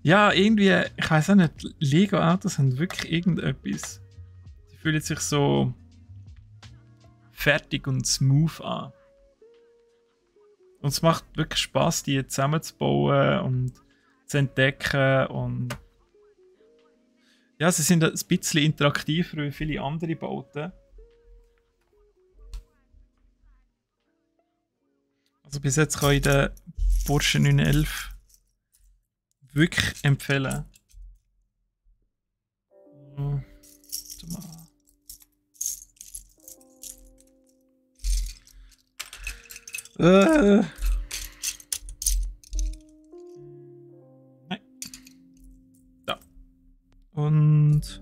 Ja, irgendwie, ich weiß auch nicht, Lego-Autos haben wirklich irgendetwas. Die fühlen sich so fertig und smooth an. Und es macht wirklich Spaß, die zusammenzubauen und zu entdecken. Und ja, sie sind ein bisschen interaktiver wie viele andere Bauten. Also bis jetzt kann ich den Porsche 911 wirklich empfehlen. Nein. Da. Und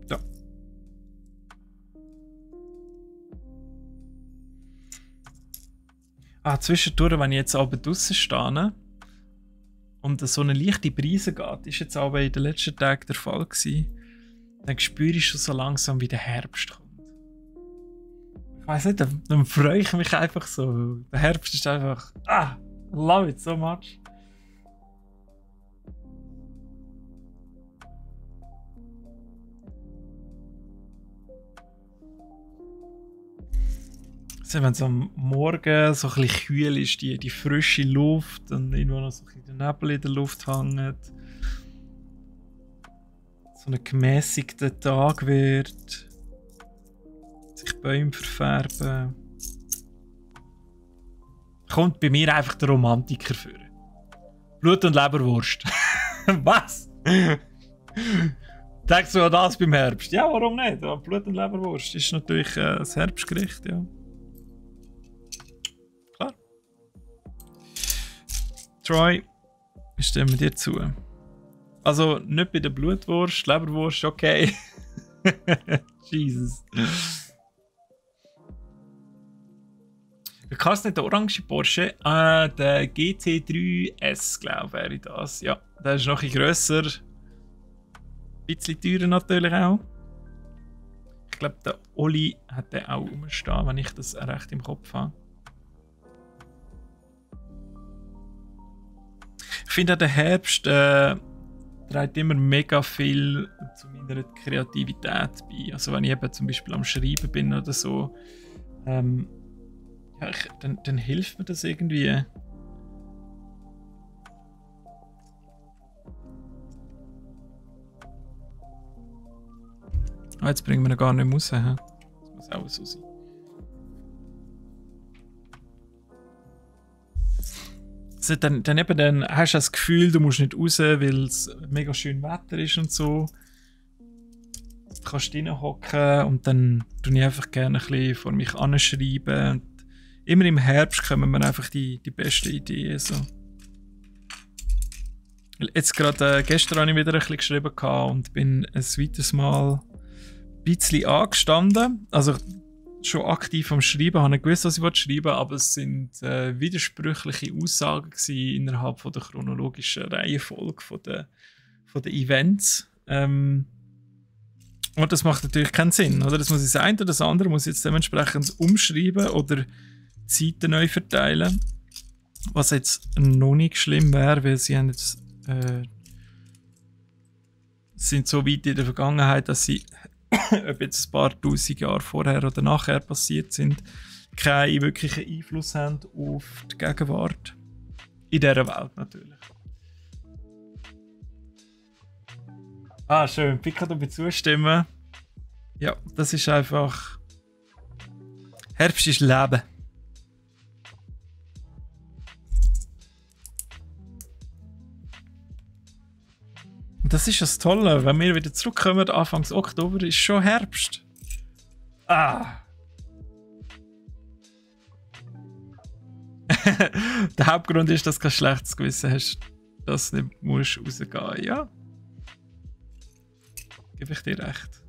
da. Zwischendurch, wenn ich jetzt aber draussen stehe und so eine leichte Brise geht, ist jetzt aber in den letzten Tagen der Fall gewesen, dann spüre ich schon so langsam, wie der Herbst kommt. Ich weiss nicht, dann freue ich mich einfach so. Der Herbst ist einfach, I love it so much. Also wenn es am Morgen so ein bisschen kühl ist, die frische Luft und irgendwo noch so ein bisschen der Nebel in der Luft hängt. So ein gemäßigter Tag wird. Sich Bäume verfärben. Kommt bei mir einfach der Romantiker vor. Blut- und Leberwurst. Was? Denkst du an das beim Herbst? Ja, warum nicht? Ja, Blut- und Leberwurst ist natürlich das Herbstgericht, ja. Klar. Troy, Ich stimme dir zu. Also nicht bei der Blutwurst, Leberwurst, okay. Jesus. Ich kann es nicht, der orange Porsche. Der GT3S, glaube ich, wäre das. Ja, der ist noch ein bisschen grösser. Ein bisschen teurer natürlich auch. Ich glaube, der Oli hat den auch rumstehen, wenn ich das recht im Kopf habe. Ich finde auch der Herbst trägt immer mega viel zu meiner Kreativität bei. Also wenn ich eben zum Beispiel am Schreiben bin oder so, ja, dann hilft mir das irgendwie. Jetzt bringen wir ihn gar nicht mehr raus. Das muss auch so sein. Also dann hast du das Gefühl, du musst nicht raus, weil es mega schön Wetter ist und so. Du kannst drinnen hocken und dann tue ich einfach gerne ein bisschen vor mich anschreiben. Und immer im Herbst kommen mir einfach die besten Ideen. So. Jetzt gerade gestern habe ich wieder ein bisschen geschrieben und bin ein weiteres Mal ein bisschen angestanden. Also schon aktiv am Schreiben, habe nicht gewusst, was ich schreiben wollte, aber es sind widersprüchliche Aussagen innerhalb von der chronologischen Reihenfolge von der Events. Und das macht natürlich keinen Sinn, oder? Das muss ich das eine oder das andere muss ich jetzt dementsprechend umschreiben oder Zeiten neu verteilen. Was jetzt noch nicht schlimm wäre, weil sie haben jetzt, sind so weit in der Vergangenheit, dass sie ob jetzt ein paar tausend Jahre vorher oder nachher passiert sind, keinen wirklichen Einfluss haben auf die Gegenwart. In dieser Welt natürlich. Schön. Pika, du mir zustimmen. Ja, das ist einfach... Herbst ist Leben. Das ist das Tolle, wenn wir wieder zurückkommen, Anfang Oktober ist schon Herbst. Der Hauptgrund ist, dass du kein schlechtes Gewissen hast, dass du nicht musst rausgehen. Ja. Gebe ich dir recht.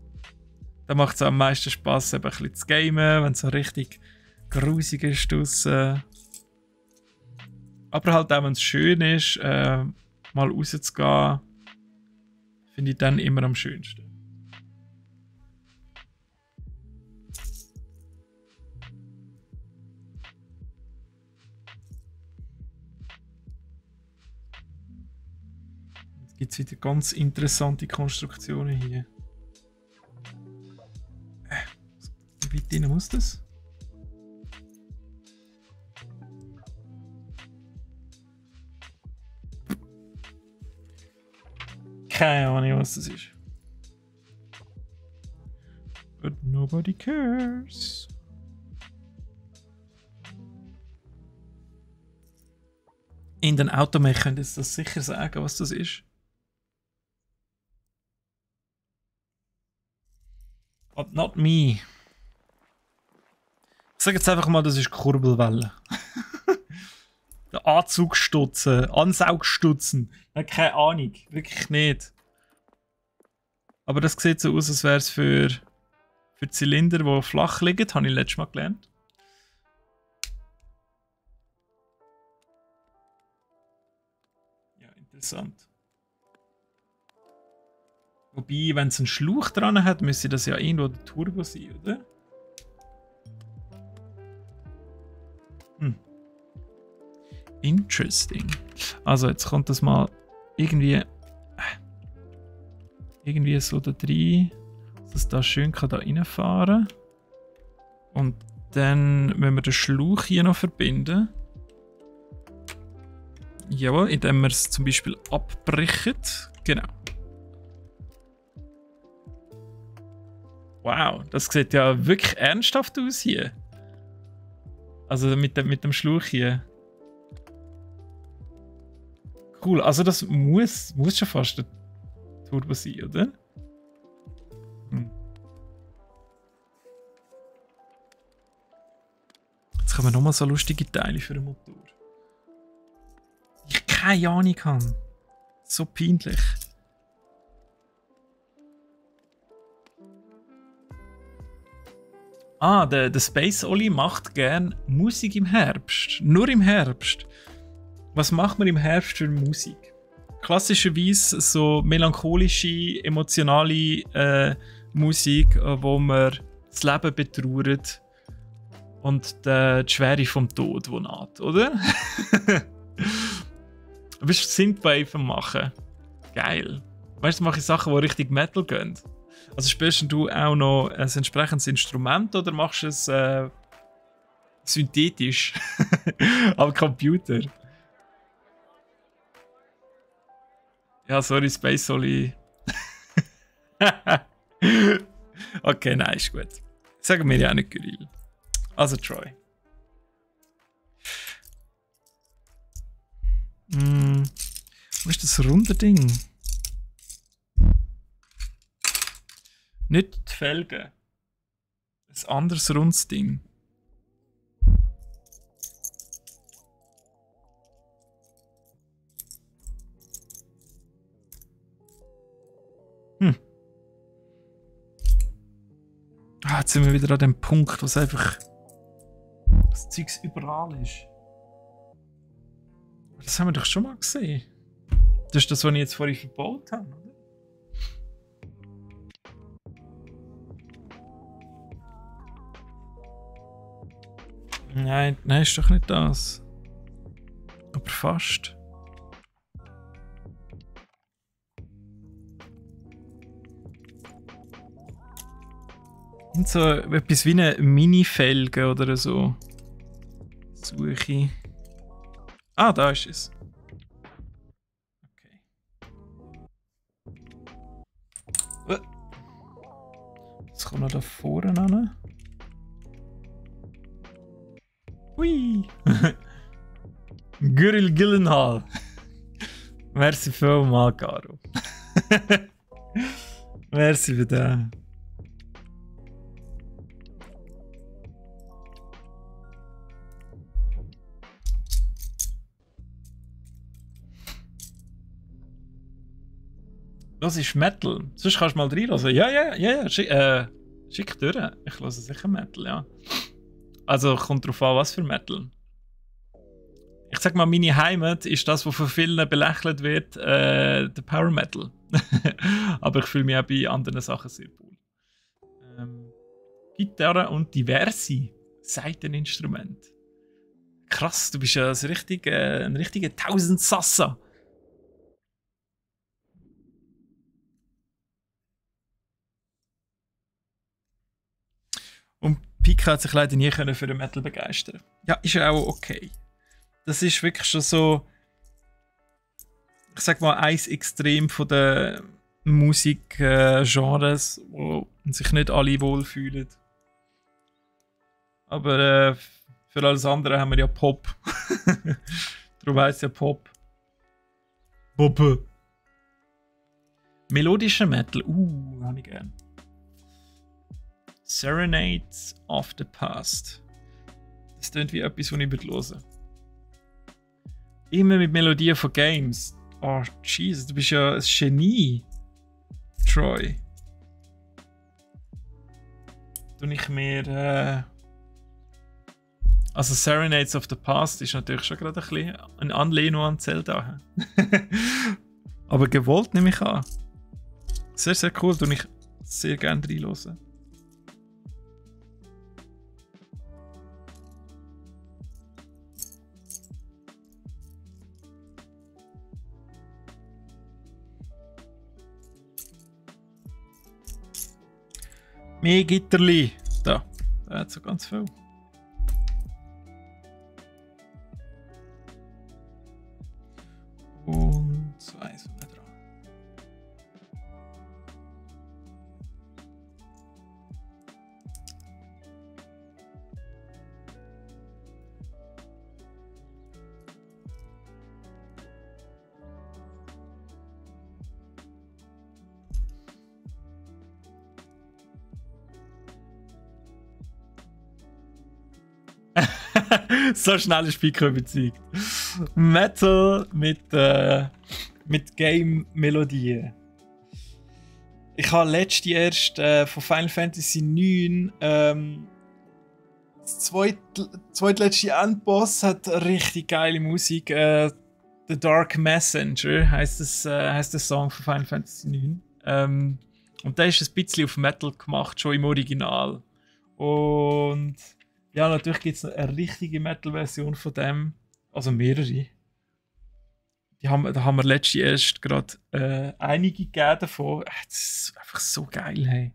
Da macht es am meisten Spass, eben ein bisschen zu gamen, wenn es so richtig grusig ist draussen. Aber halt auch, wenn es schön ist, mal rauszugehen, finde ich dann immer am schönsten. Jetzt gibt es wieder ganz interessante Konstruktionen hier. Wie weit rein muss das? Keine Ahnung, was das ist. But nobody cares. In den Automech könnt ihr das sicher sagen, was das ist. But not me. Ich sage jetzt einfach mal, das ist Kurbelwelle. Der Anzugstutzen, Ansaugstutzen. Keine Ahnung, wirklich nicht. Aber das sieht so aus, als wäre es für Zylinder, die flach liegen. Das habe ich letztes Mal gelernt. Ja, interessant. Wobei, wenn es einen Schlauch dran hat, müsste das ja irgendwo der Turbo sein, oder? Interesting. Also jetzt kommt das mal irgendwie so da rein, dass da schön da reinfahren kann. Und dann müssen wir den Schlauch hier noch verbinden. Jawohl, indem wir es zum Beispiel abbrechen. Genau. Wow, das sieht ja wirklich ernsthaft aus hier. Also mit dem Schlauch hier. Cool, also das muss schon fast der Turbo sein, oder? Jetzt kommen nochmal so lustige Teile für den Motor. Ich keine Ahnung habe. So peinlich. Der Space Oli macht gern Musik im Herbst. Nur im Herbst. Was macht man im Herbst für Musik? Klassischerweise so melancholische, emotionale Musik, wo man das Leben betrauert und die Schwere vom Tod, die naht, oder? Du bist Synthwave am machen. Geil. Weißt du, mache ich Sachen, die richtig Metal gehen. Also spielst du auch noch ein entsprechendes Instrument oder machst du es synthetisch am Computer? Ja, sorry, Space Soli. Okay, nein, ist gut. Sagen wir ja auch nicht Kyrill. Also Troy. Wo ist das runde Ding? Nicht die Felgen. Ein anderes rundes Ding. Jetzt sind wir wieder an dem Punkt, wo es einfach das Zeugs überall ist. Das haben wir doch schon mal gesehen. Das ist das, was ich jetzt vorhin verbaut habe, oder? Nein, ist doch nicht das. Aber fast. Und so etwas wie eine Mini-Felge oder so. Suche ich. Da ist es. Okay. Jetzt kommt noch da vorne an. Hui! Güril Gyllenhaal. Merci vielmals, Caro. Merci für das. Das ist Metal. Sonst kannst du mal reinhören. Ja. Schick durch. Ich höre sicher Metal, ja. Also kommt drauf an, was für Metal. Ich sag mal, meine Heimat ist das, was von vielen belächelt wird, der Power Metal. Aber ich fühle mich auch bei anderen Sachen sehr wohl. Gitarre und diverse Saiteninstrumente. Krass, du bist ja ein richtiger Tausendsassa. Und Pika hat sich leider nie für den Metal begeistern. Ja, ist ja auch okay. Das ist wirklich schon so, ich sag mal, ein Extrem von den Musikgenres, wo sich nicht alle wohlfühlen. Aber für alles andere haben wir ja Pop. Darum heisst es ja Pop. Pop. Melodischer Metal, habe ich gern. Serenades of the Past. Das klingt wie etwas, was ich hören würde. Immer mit Melodien von Games. Oh, Jesus, du bist ja ein Genie, Troy. Tue ich mir. Also, Serenades of the Past ist natürlich schon gerade ein bisschen eine Anlehnung an Zelda. Aber gewollt nehme ich an. Sehr, sehr cool, tue ich sehr gerne reinhören. Mehr Gitterli. Da hat so ganz viel. Und zwei so da dran. So schnell ist Pico überzeugt. Metal mit Game-Melodien. Ich habe letztens erst von Final Fantasy 9 das zweitletzte Endboss hat richtig geile Musik. The Dark Messenger heisst der Song von Final Fantasy 9. Und der ist ein bisschen auf Metal gemacht, schon im Original. Und ja, natürlich gibt es eine richtige Metal-Version von dem. Also mehrere. Da haben wir letztens erst gerade einige gegeben davon. Das ist einfach so geil, hey.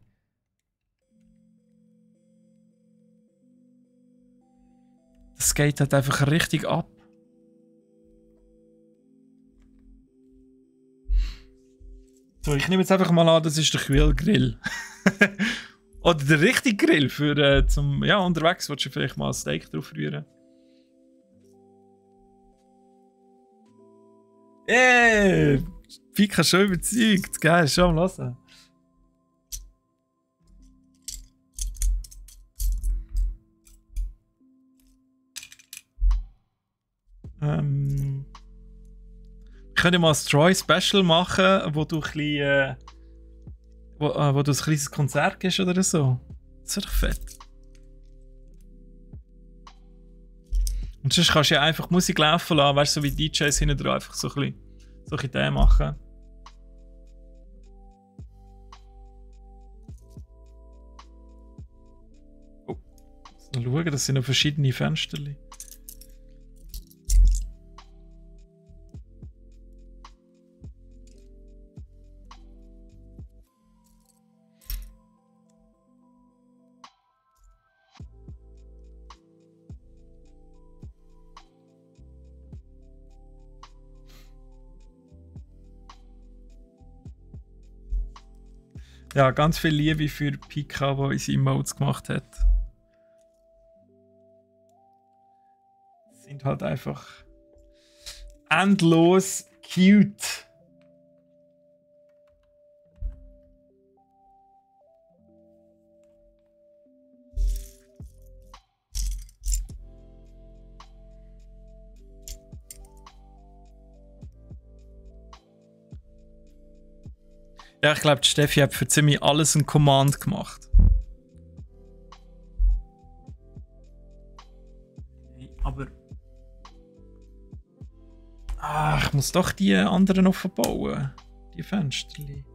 Das geht halt einfach richtig ab. So, ich nehme jetzt einfach mal an, das ist der Quillgrill. Oder der richtige Grill für zum unterwegs willst du vielleicht mal ein Steak drauf rühren. Pika schon überzeugt. Geil, schon mal hören. Ich könnte mal ein Troy-Special machen, wo du ein bisschen, wo du ein kleines Konzert gibst oder so. Das wäre doch fett. Und sonst kannst du ja einfach Musik laufen lassen, weißt du, so wie DJs hinten dran, einfach so ein bisschen solche Ideen machen. Oh, mal schauen, das sind noch verschiedene Fenster. Ja, ganz viel Liebe für Pika, die unsere Emotes gemacht hat. Sind halt einfach endlos cute. Ja, ich glaube, Steffi hat für ziemlich alles ein Command gemacht. Aber... ich muss doch die anderen noch verbauen. Die Fensterli.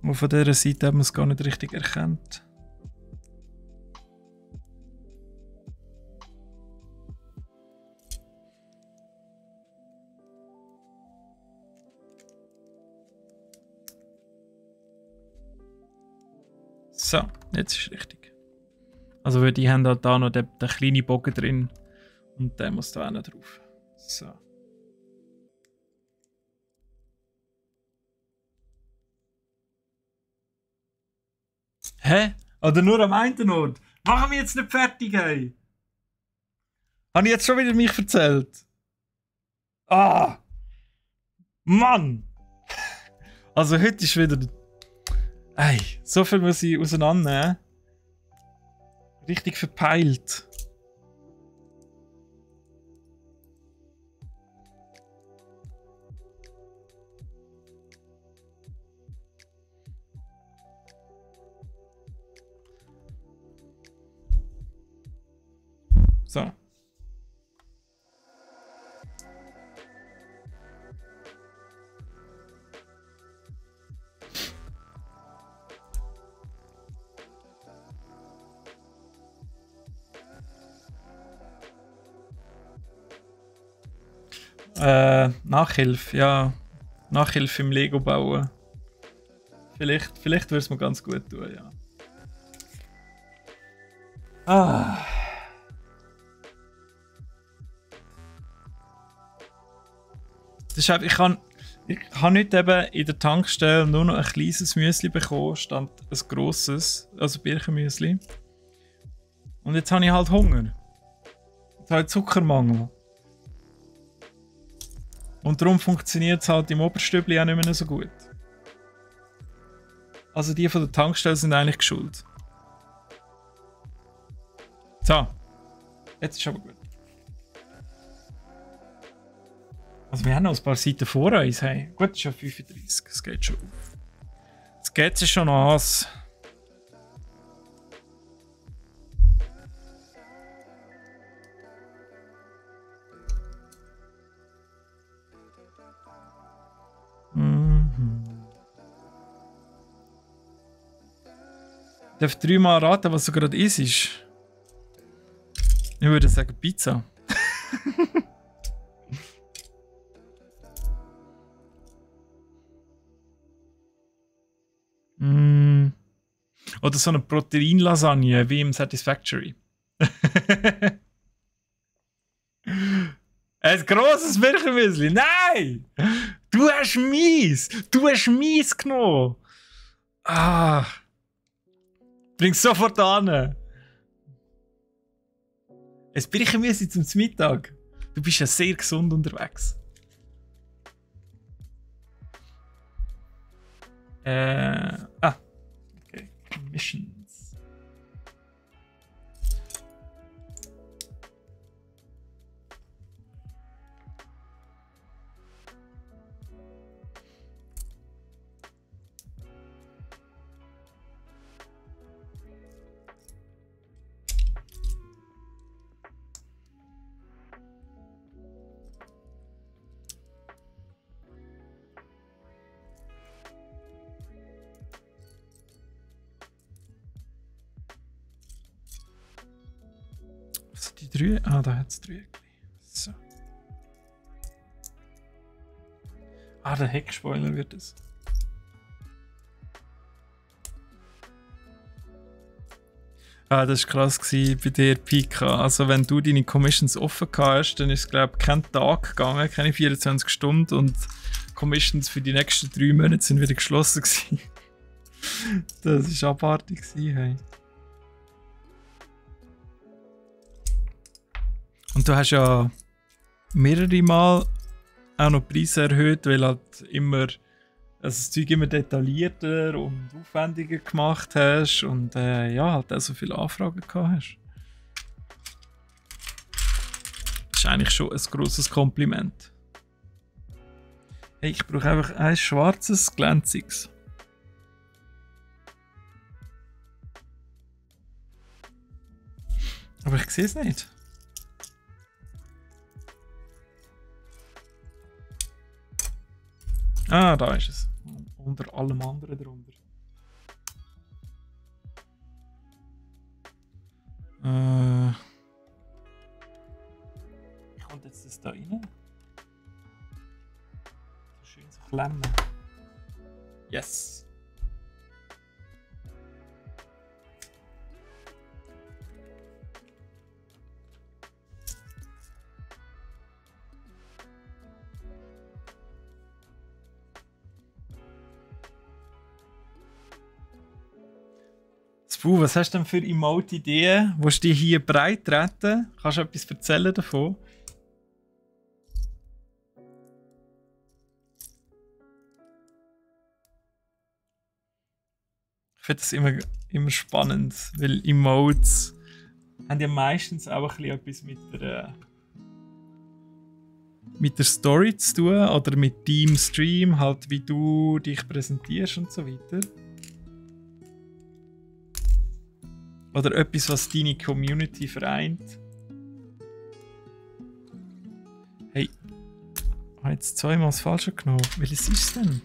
Und von dieser Seite hat man es gar nicht richtig erkannt. So, jetzt ist es richtig. Also weil die haben halt da noch den kleinen Bogen drin und der muss da auch noch drauf. So. Hä? Oder nur am einen Ort? Machen wir jetzt nicht fertig, hey? Habe ich jetzt schon wieder mich erzählt? Ah! Mann! Also heute ist wieder... Ey, so viel muss ich auseinandernehmen. Richtig verpeilt. So. Nachhilfe, ja. Nachhilfe im Lego bauen. Vielleicht würde es mir ganz gut tun, ja. Ah. Das ist einfach, ich habe nicht eben in der Tankstelle nur noch ein kleines Müsli bekommen, statt ein grosses, also Birchenmüsli. Und jetzt habe ich halt Hunger. Jetzt habe ich Zuckermangel. Und darum funktioniert es halt im Oberstübli auch nicht mehr so gut. Also die von der Tankstelle sind eigentlich geschuld. So. Jetzt ist aber gut. Also wir haben noch ein paar Seiten vor uns. Hey. Gut, es ist schon 35. Es geht schon auf. Jetzt geht es schon aus. Ich darf 3-mal raten, was du gerade isst. Ich würde sagen Pizza. Oder so eine Proteinlasagne wie im Satisfactory. Ein grosses Milchmüsli. Nein! Du hast mies! Du hast mies genommen! Ah! Bring's sofort an! Ein Birchenmüsli zum Mittag. Du bist ja sehr gesund unterwegs. Okay. Missions. Die 3. Ah, da hat es 3. So. Ah, der Heckspoiler wird es. Ah, das war krass bei dir, Pika. Also, wenn du deine Commissions offen hast, dann ist es, glaube ich, kein Tag gegangen, keine 24 Stunden und Commissions für die nächsten 3 Monate sind wieder geschlossen gewesen. Das war abartig. Hey. Und du hast ja mehrere Mal auch noch Preise erhöht, weil halt immer das Zeug immer detaillierter und aufwendiger gemacht hast und ja, halt auch so viele Anfragen gehabt hast. Das ist eigentlich schon ein grosses Kompliment. Hey, ich brauche einfach ein schwarzes, glänziges. Aber ich sehe es nicht. Ah, da ist es. Unter allem anderen drunter. Wie kommt jetzt das da rein? So schön so klemmen. Yes! Was hast du denn für Emote-Ideen? Willst du die hier breit treten? Kannst du etwas erzählen davon? Ich finde das immer spannend, weil Emotes haben ja meistens auch ein bisschen etwas mit der Story zu tun oder mit deinem Stream, halt wie du dich präsentierst und so weiter. Oder etwas, was deine Community vereint. Hey, ich habe jetzt 2-mal das Falsche genommen. Welches ist es denn?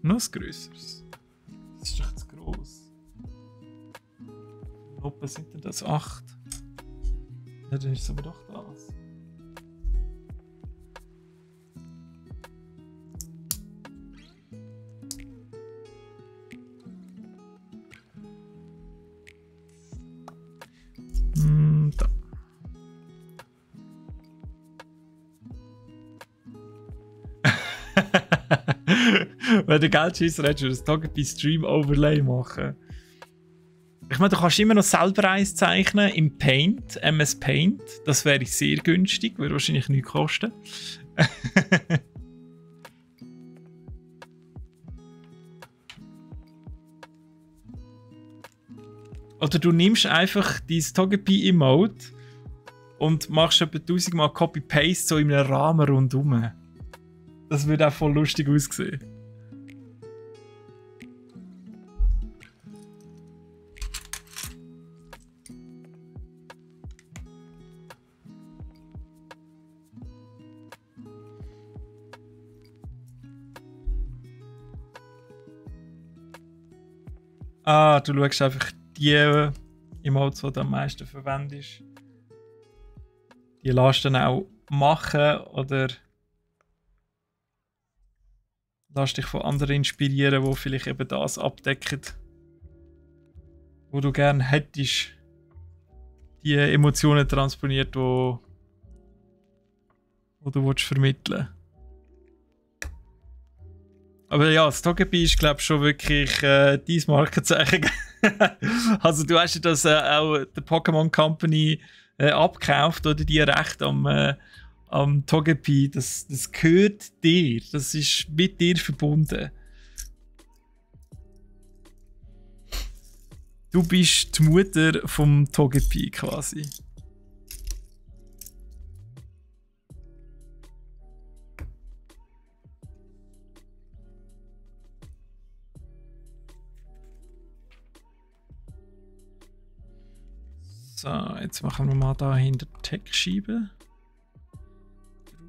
Noch ein grösseres. Das ist doch zu gross. Noppen sind denn das 8? Ja, dann ist es aber doch das. Da. Wenn du Geld schießt, hättest du das Togepi Stream Overlay machen. Ich meine, du kannst immer noch selber eins zeichnen im Paint, MS Paint. Das wäre sehr günstig, würde wahrscheinlich nichts kosten. Oder du nimmst einfach dein Togepi-Emote und machst etwa 1000 Mal Copy-Paste so in einem Rahmen rundum. Das würde auch voll lustig aussehen. Ah, du schaust einfach die Emotes, die du am meisten verwendest. Die lässt du dann auch machen oder lass dich von anderen inspirieren, die vielleicht eben das abdecken, wo du gerne hättest. Die Emotionen transponiert, wo du willst vermitteln. Aber ja, das Togepi ist, glaube ich, schon wirklich dein Markenzeichen. Also du hast ja das auch der Pokémon Company abgekauft, oder die Rechte am Togepi. Das gehört dir. Das ist mit dir verbunden. Du bist die Mutter vom Togepi quasi. So, jetzt machen wir mal da hinter die Tech-Scheibe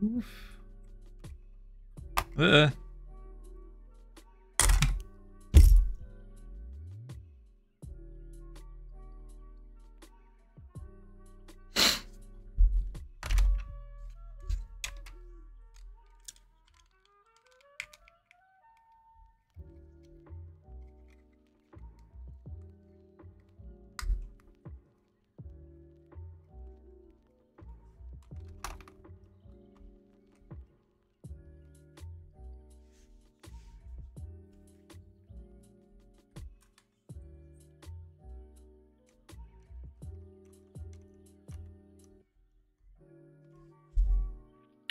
drauf.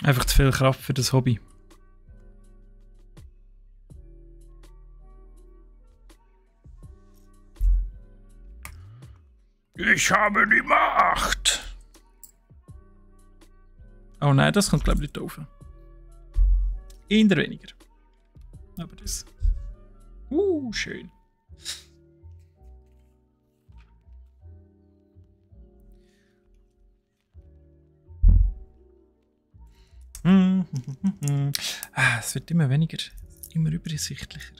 Einfach zu viel Kraft für das Hobby. Ich habe die Macht! Oh nein, das kommt glaube ich nicht drauf. Eher weniger. Aber das. Schön. Es wird immer weniger, immer übersichtlicher.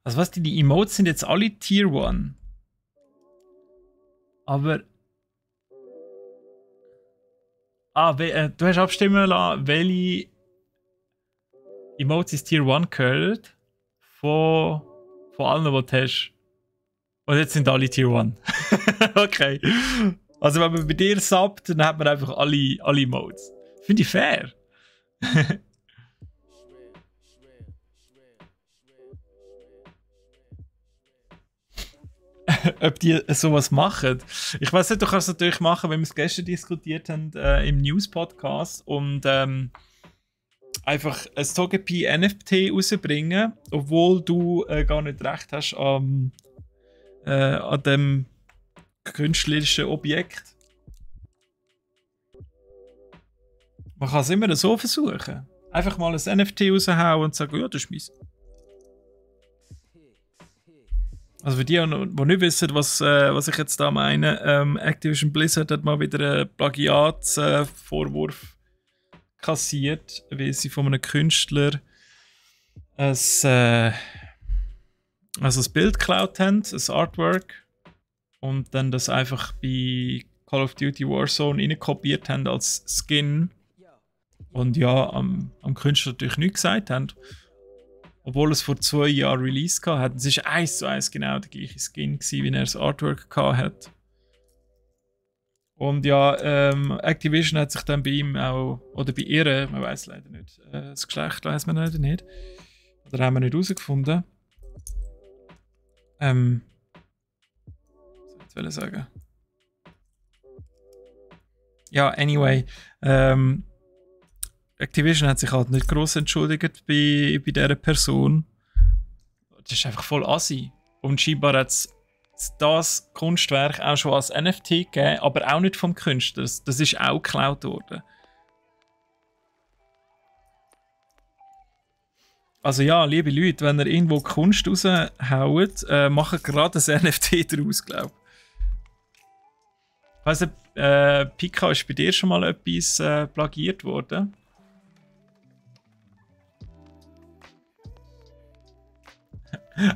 Also was, die Emotes sind jetzt alle Tier 1. Aber... du hast abstimmen lassen, welche Emotes ins Tier 1 gehört. Von allen, die du hast. Und jetzt sind alle Tier 1. Okay. Also wenn man bei dir subbt, dann hat man einfach alle Emotes. Finde ich fair. Ob die sowas machen. Ich weiß nicht, du kannst es natürlich machen, wenn wir es gestern diskutiert haben im News-Podcast und einfach ein Togepi NFT rausbringen, obwohl du gar nicht recht hast an dem künstlerischen Objekt. Man kann es immer so versuchen. Einfach mal ein NFT raushauen und sagen, ja, das ist meins. Also für die, die nicht wissen, was ich jetzt da meine, Activision Blizzard hat mal wieder einen Plagiatsvorwurf kassiert, weil sie von einem Künstler ein Bild geklaut haben, ein Artwork, und dann das einfach bei Call of Duty Warzone reinkopiert haben als Skin. Und ja, am Künstler natürlich nichts gesagt haben. Obwohl es vor 2 Jahren Release hatte. Es war 1:1 genau der gleiche Skin, wie er das Artwork hatte. Und ja, Activision hat sich dann bei ihm auch, oder bei ihr, man weiß leider nicht, das Geschlecht weiß man leider nicht. Oder haben wir nicht herausgefunden. Was soll ich sagen? Ja, anyway. Activision hat sich halt nicht gross entschuldigt bei dieser Person. Das ist einfach voll assi. Und scheinbar hat es das Kunstwerk auch schon als NFT gegeben, aber auch nicht vom Künstler. Das ist auch geklaut worden. Also ja, liebe Leute, wenn ihr irgendwo Kunst raushaut, macht gerade ein NFT daraus, glaube ich. Ich weiss nicht, Pika, ist bei dir schon mal etwas plagiert worden?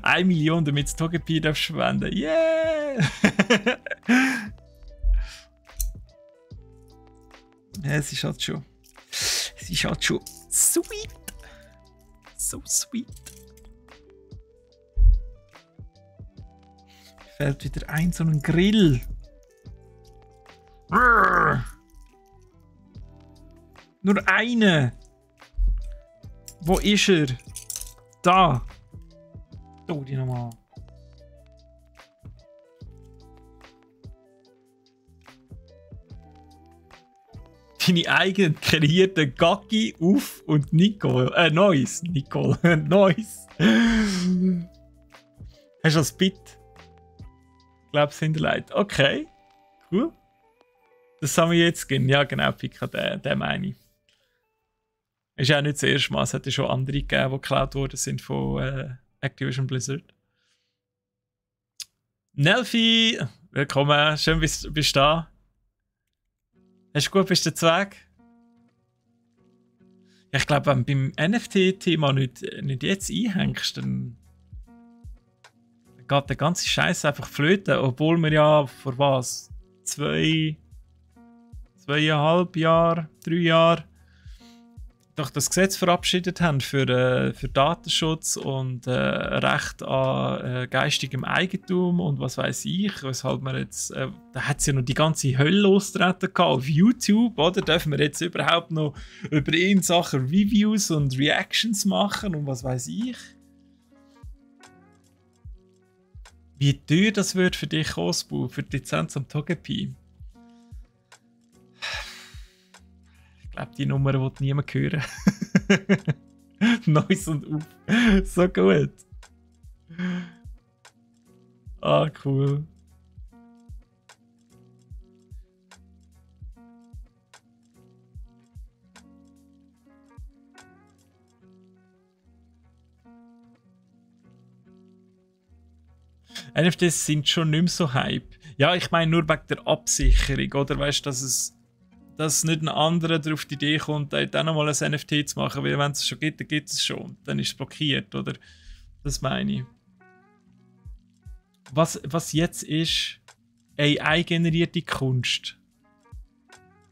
1 Million, damit das Togepi verwenden. Yeah! Ja, es ist halt schon. Es ist halt schon sweet. So sweet. Fällt wieder ein so ein Grill. Brrr. Nur eine. Wo ist er? Da. Oh, die nochmal. Deine eigenen kreierten Gacki auf und Nicole. Neues. Nicole. Neues. Hast du das Bit? Glaub's hinterlegt. Okay. Cool. Das haben wir jetzt gehen. Ja, genau, Pika, der meine ich. Ist auch nicht das erste Mal. Es hat ja schon andere gegeben, die geklaut worden sind von Activision Blizzard. Nelfi, willkommen. Schön, bist du da. Hast du gut, bist du Zweig? Ja, ich glaube, wenn du beim NFT-Thema nicht jetzt einhängst, dann geht der ganze Scheiß einfach flöten, obwohl wir ja vor was? 2,5 Jahre, 3 Jahre doch das Gesetz verabschiedet haben für Datenschutz und Recht an geistigem Eigentum und was weiß ich, weshalb wir jetzt, da hat es ja noch die ganze Hölle losgetreten auf YouTube, oder? Dürfen wir jetzt überhaupt noch über ihn Sachen Reviews und Reactions machen und was weiß ich? Wie teuer das wird für dich, Osbu, für die Lizenz am Togepi? Ich glaube, die Nummer will niemand hören. Neues und auf. So gut. Ah, cool. NFTs sind schon nicht mehr so Hype. Ja, ich meine nur wegen der Absicherung, oder? Weißt du, dass nicht ein anderer auf die Idee kommt, dann nochmal ein NFT zu machen, weil wenn es schon gibt, dann gibt es schon. Dann ist es blockiert, oder? Das meine ich. Was jetzt ist, AI-generierte Kunst.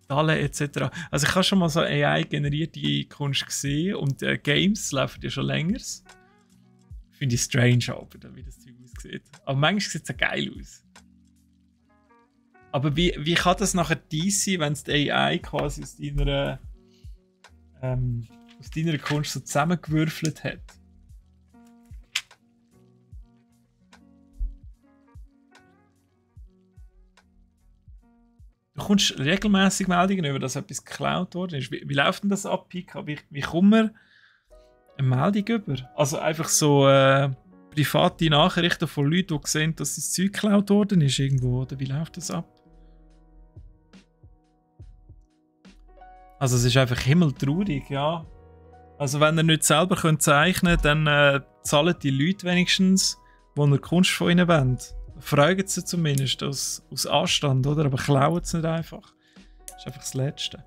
Dalle etc. Also ich habe schon mal so AI-generierte Kunst gesehen und Games laufen ja schon länger. Finde ich strange, aber wie das Zeug aussieht. Aber manchmal sieht es ja geil aus. Aber wie kann das nachher die sein, wenn es die AI quasi aus deiner Kunst so zusammengewürfelt hat? Du kommst regelmäßig Meldungen über, dass etwas geklaut worden ist. Wie läuft denn das ab, Pika? Wie kommt man eine Meldung über? Also einfach so private Nachrichten von Leuten, die sehen, dass das Zeug geklaut worden ist irgendwo, oder wie läuft das ab? Also es ist einfach himmeltraurig, ja. Also wenn ihr nicht selber könnt zeichnen könnt, dann zahlen die Leute wenigstens, die ihr Kunst von ihnen wollen. Fragen sie zumindest aus Anstand, oder? Aber klauen sie nicht einfach. Das ist einfach das Letzte.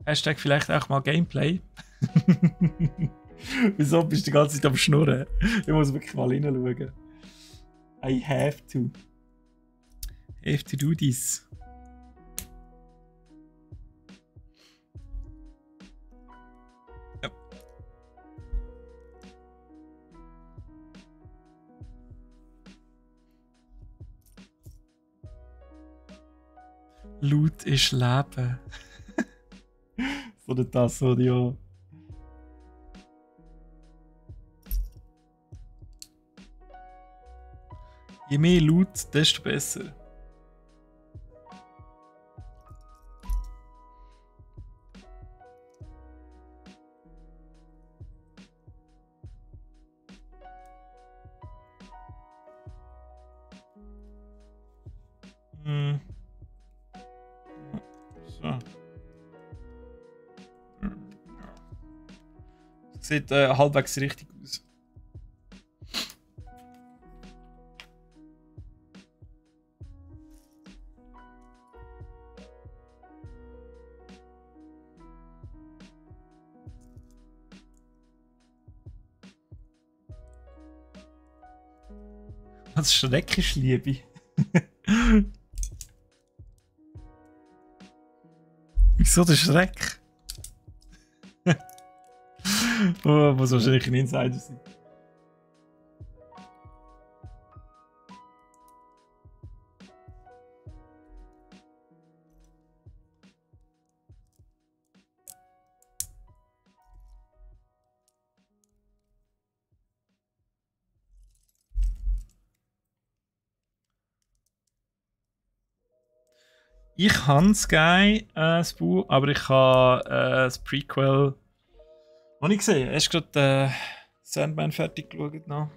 Hashtag vielleicht auch mal Gameplay. Wieso bist du die ganze Zeit am Schnurren? Ich muss wirklich mal reinschauen. I have to. Have to do this. Ja. Loot ist Leben. Oder das, oder ja. Je mehr Loot, desto besser. So. Sieht halbwegs richtig aus. Was Schreck ist Liebe? Wieso der Schreck? Oh, muss wahrscheinlich ein Insider sein. Ich habe Sky, das Buch, aber ich habe das Prequel noch nicht gesehen. Hast du gerade Sandman fertig geschaut noch?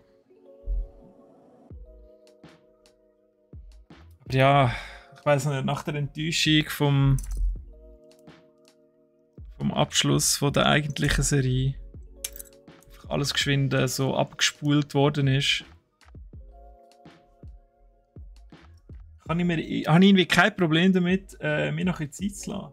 Aber ja, ich weiß nicht, nach der Enttäuschung vom Abschluss von der eigentlichen Serie einfach alles geschwind so abgespult worden ist. Habe ich irgendwie kein Problem damit, mir noch ein bisschen Zeit zu lassen.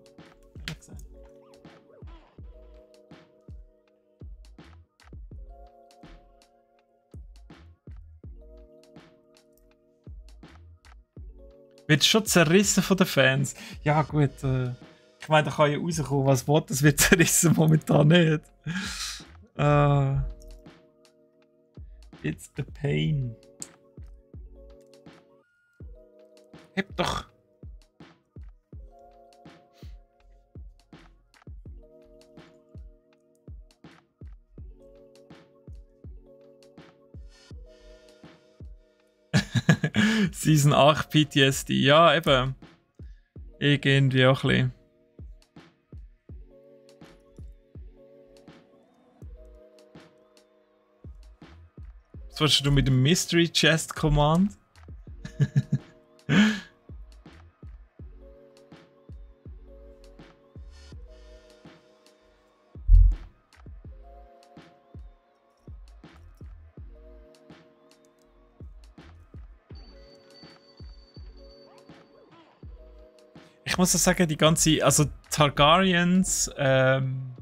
Wird schon zerrissen von den Fans. Ja gut, ich meine, da kann ja rauskommen, was will, das wird zerrissen momentan nicht. It's a pain. Heb doch. Season 8 PTSD. Ja, eben. Irgendwie auch ein bisschen. Was willst du mit dem Mystery Chest Command? Ich muss sagen, die ganze, also Targaryens haben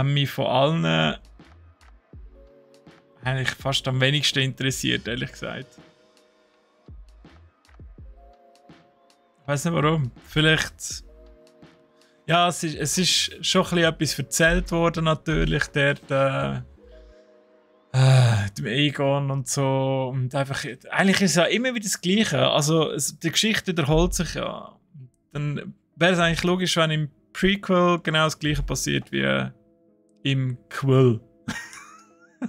mich von allen eigentlich fast am wenigsten interessiert, ehrlich gesagt. Ich weiß nicht warum. Vielleicht. Ja, es ist schon ein bisschen etwas erzählt worden, natürlich, dem Aegon und so. Und einfach, eigentlich ist es ja immer wieder das Gleiche. Also, die Geschichte wiederholt sich ja. Dann wäre es eigentlich logisch, wenn im Prequel genau das Gleiche passiert wie im Quill.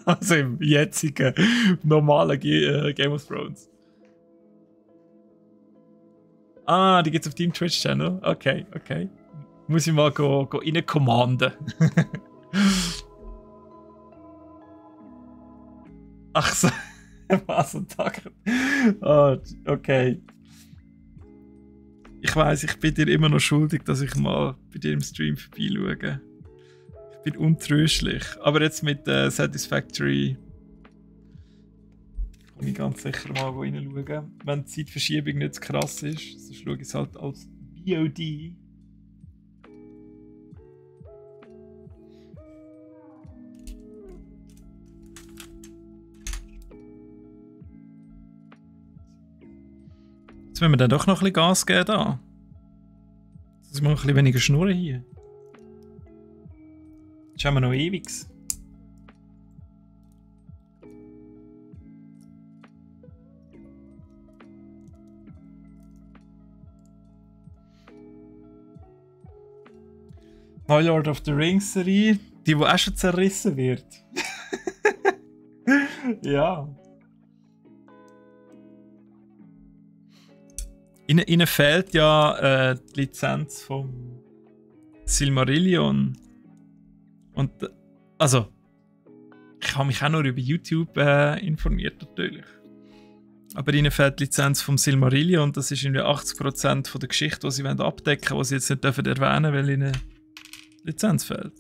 Also im jetzigen, normalen Game of Thrones. Ah, die gibt's auf deinem Twitch-Channel? Okay, okay. Muss ich mal go rein-commanden. Ach so. Was ein Tag. Oh, okay. Ich weiss, ich bin dir immer noch schuldig, dass ich mal bei dir im Stream vorbeischaue. Ich bin untröstlich. Aber jetzt mit Satisfactory kann ich ganz sicher mal reinschauen. Wenn die Zeitverschiebung nicht zu krass ist, sonst schaue ich es halt als VOD. Jetzt müssen wir dann doch noch ein bisschen Gas geben da. Jetzt mal ein bisschen weniger schnurren hier. Jetzt haben wir noch ewiges. Neue Lord of the Rings Serie, die auch schon zerrissen wird. Ja. Ihnen fehlt ja die Lizenz vom Silmarillion. Und also, ich habe mich auch nur über YouTube informiert natürlich. Aber ihnen fehlt die Lizenz vom Silmarillion und das ist irgendwie 80% von der Geschichte, die sie abdecken wollen, die sie jetzt nicht erwähnen dürfen, weil ihnen die Lizenz fehlt.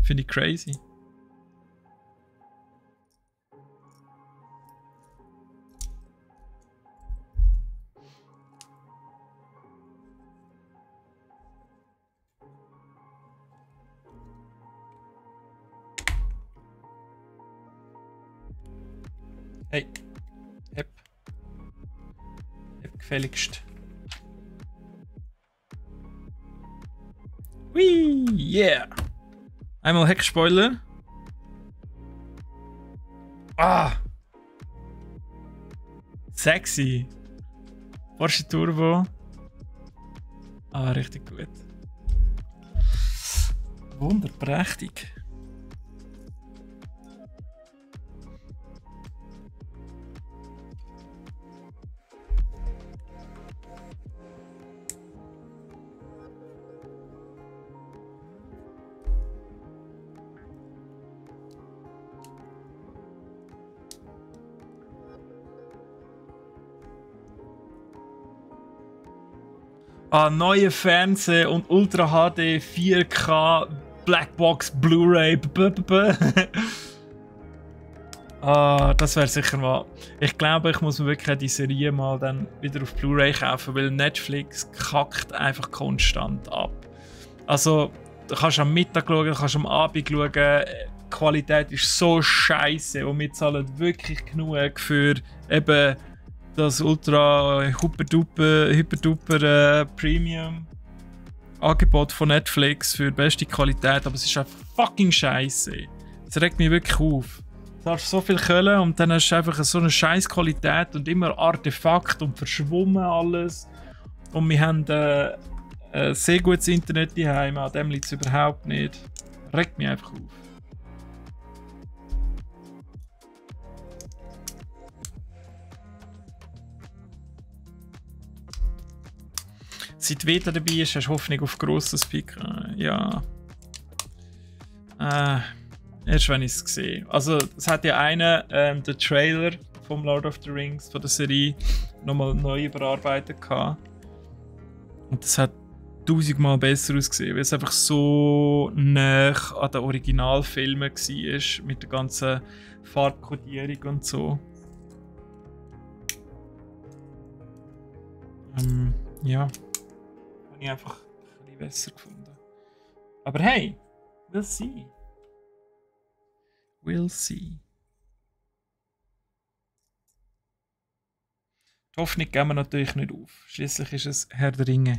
Finde ich crazy. Hey, hep gefälligst. Whee, yeah! Einmal Heckspoiler. Ah! Sexy! Porsche Turbo. Ah, richtig gut. Wunderprächtig. Neue Fernseh und Ultra HD 4K Blackbox Blu-ray. Das wäre sicher mal. Ich glaube, ich muss mir wirklich die Serie mal dann wieder auf Blu-ray kaufen, weil Netflix kackt einfach konstant ab. Also, du kannst am Mittag schauen, du kannst am Abend schauen. Die Qualität ist so scheiße und wir zahlen wirklich genug für eben das ultra hyper-duper Premium Angebot von Netflix für beste Qualität, aber es ist einfach fucking scheiße. Es regt mich wirklich auf. Du hast so viel Köln und dann hast du einfach so eine scheiß Qualität und immer Artefakt und verschwommen alles. Und wir haben sehr gutes Internet daheim, an dem liegt es überhaupt nicht. Regt mich einfach auf. Seit Veta dabei ist, hast du Hoffnung auf grosses Pick. Ja. Erst wenn ich es sehe. Also, es hat ja einen, den Trailer vom Lord of the Rings, von der Serie, nochmal neu überarbeitet gehabt. Und das hat 1000-mal besser ausgesehen, weil es einfach so nah an den Originalfilmen war, mit der ganzen Farbkodierung und so. Ja. Habe ich einfach ein bisschen besser gefunden. Aber hey, we'll see. We'll see. Die Hoffnung geben wir natürlich nicht auf. Schließlich ist es Herr der Ringe.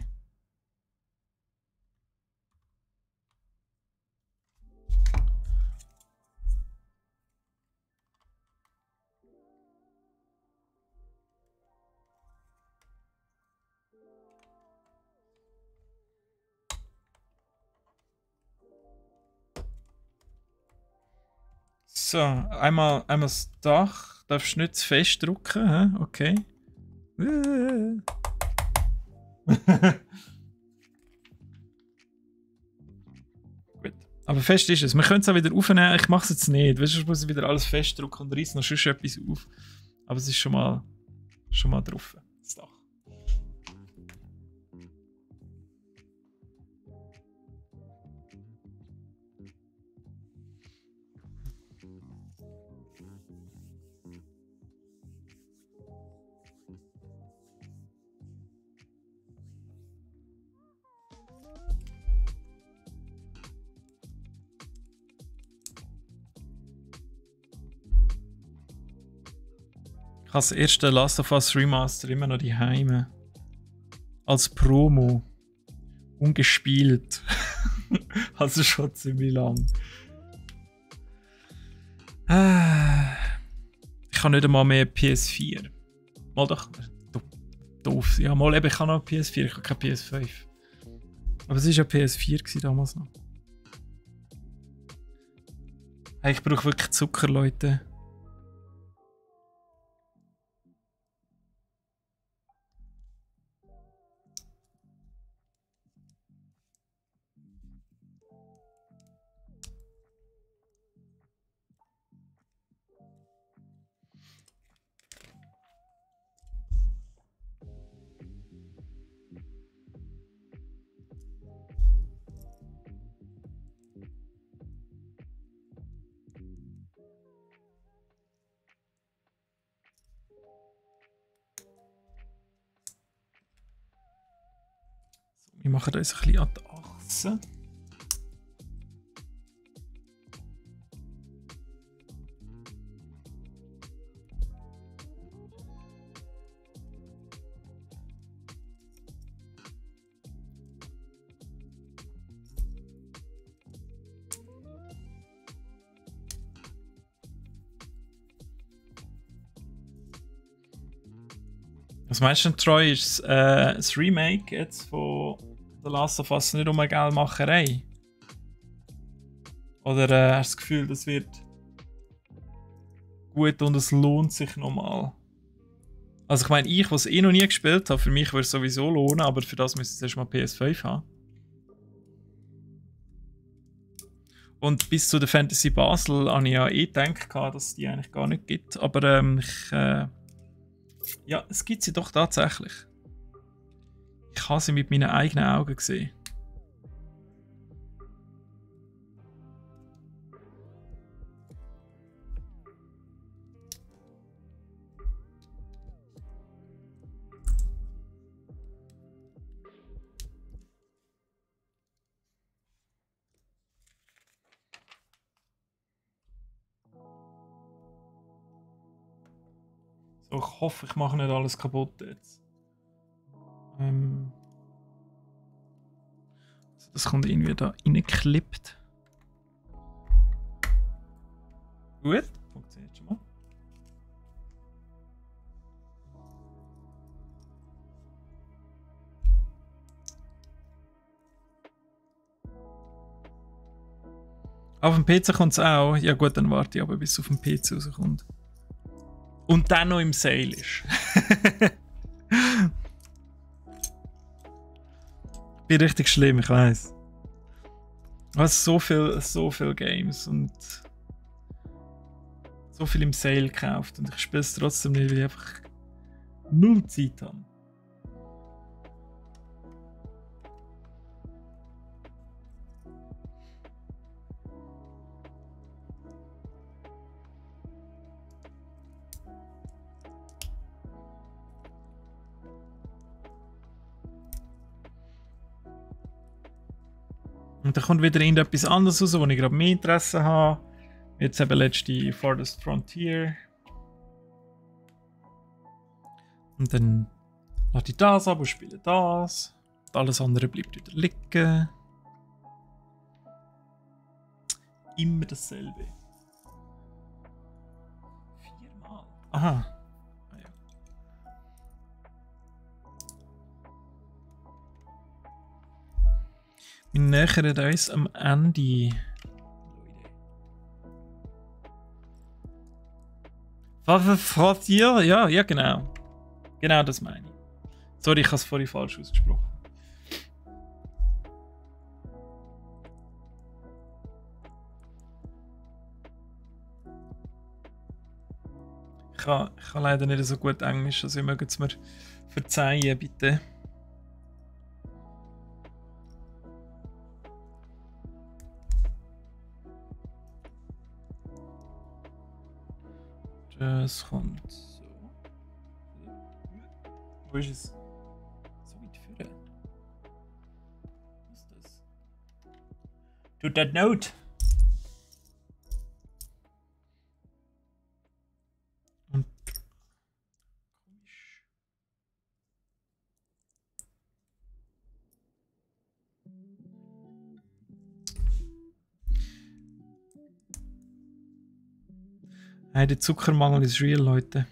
So, einmal das Dach. Darfst du nicht zu fest drücken, hä? Okay. Gut. Aber fest ist es. Wir können es auch wieder aufnehmen. Ich mache es jetzt nicht. Weißt du, ich muss wieder alles festdrücken und reiß noch sonst etwas auf. Aber es ist schon mal drauf. Das Dach. Ich habe das erste Last of Us Remaster immer noch daheim. Als Promo. Ungespielt. Also schon ziemlich lang. Ich habe nicht einmal mehr PS4. Mal doch. Doof. Ja, mal eben, ich habe noch PS4, ich habe keine PS5. Aber es war ja PS4 damals noch. Hey, ich brauche wirklich Zucker, Leute. Wir machen uns ein bisschen an die Achse. Was meinst du denn, Troy? Ist das Remake jetzt von The Last of Us nicht um eine Geldmacherei? Oder hast du das Gefühl, das wird gut und es lohnt sich nochmal? Also ich meine, ich, was noch nie gespielt habe, für mich würde es sowieso lohnen, aber für das müsste ich erst mal PS5 haben. Und bis zu der Fantasy Basel habe ich ja gedacht, dass es die eigentlich gar nicht gibt. Aber ja, es gibt sie doch tatsächlich. Ich habe sie mit meinen eigenen Augen gesehen. So, ich hoffe, ich mache nicht alles kaputt jetzt. Das kommt irgendwie da reingeklippt. Gut, funktioniert schon mal. Auf dem PC kommt es auch. Ja gut, dann warte ich aber, bis es auf dem PC rauskommt. Und dann noch im Sale ist. Bin richtig schlimm, ich weiss. Also so viel Games und so viel im Sale gekauft und ich spiele es trotzdem nicht, weil ich einfach null Zeit habe. Und dann kommt wieder irgendetwas anderes raus, wo ich gerade mehr Interesse habe. Jetzt eben letzte Farthest Frontier. Und dann lade ich das ab und spiele das. Und alles andere bleibt wieder liegen. Immer dasselbe. 4-mal. Aha. Ah, ja. Wir nähern uns am Ende. Frontier? Ja, genau. Genau das meine ich. Sorry, ich habe es vorhin falsch ausgesprochen. Ich kann leider nicht so gut Englisch, also ihr mögt es mir verzeihen, bitte. Das kommt so. Wo ist es? So weit führen. Was ist das? To that note. Und komisch. Hey, der Zuckermangel ist real, Leute.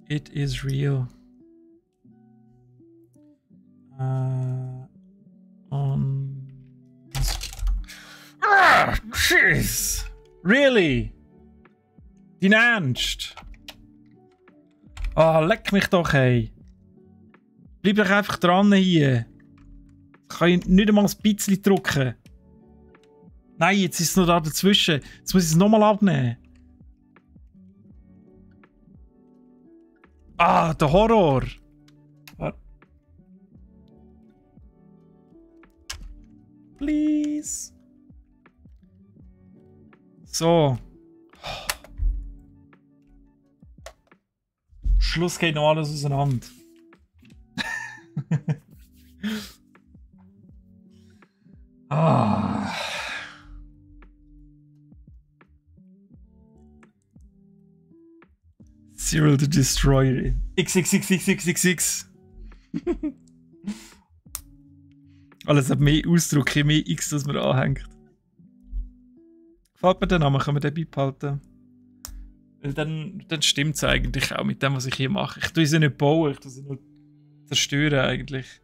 It is real. Jeez! Really? Dein Ernst? Oh, leck mich doch, hey. Bleib doch einfach dran hier. Kann ich nicht einmal ein bisschen drücken. Nein, jetzt ist es noch da dazwischen. Jetzt muss ich es nochmal abnehmen. Ah, der Horror. Please. So. Schluss geht noch alles auseinander. Ah. Cyril the Destroyer. XXXXXXX. Alles hat mehr Ausdruck, mehr X, das man anhängt. Gefällt mir der Name, können wir den beibehalten? Weil dann stimmt es eigentlich auch mit dem, was ich hier mache. Ich tue sie nicht bauen, ich tue sie nur zerstören eigentlich.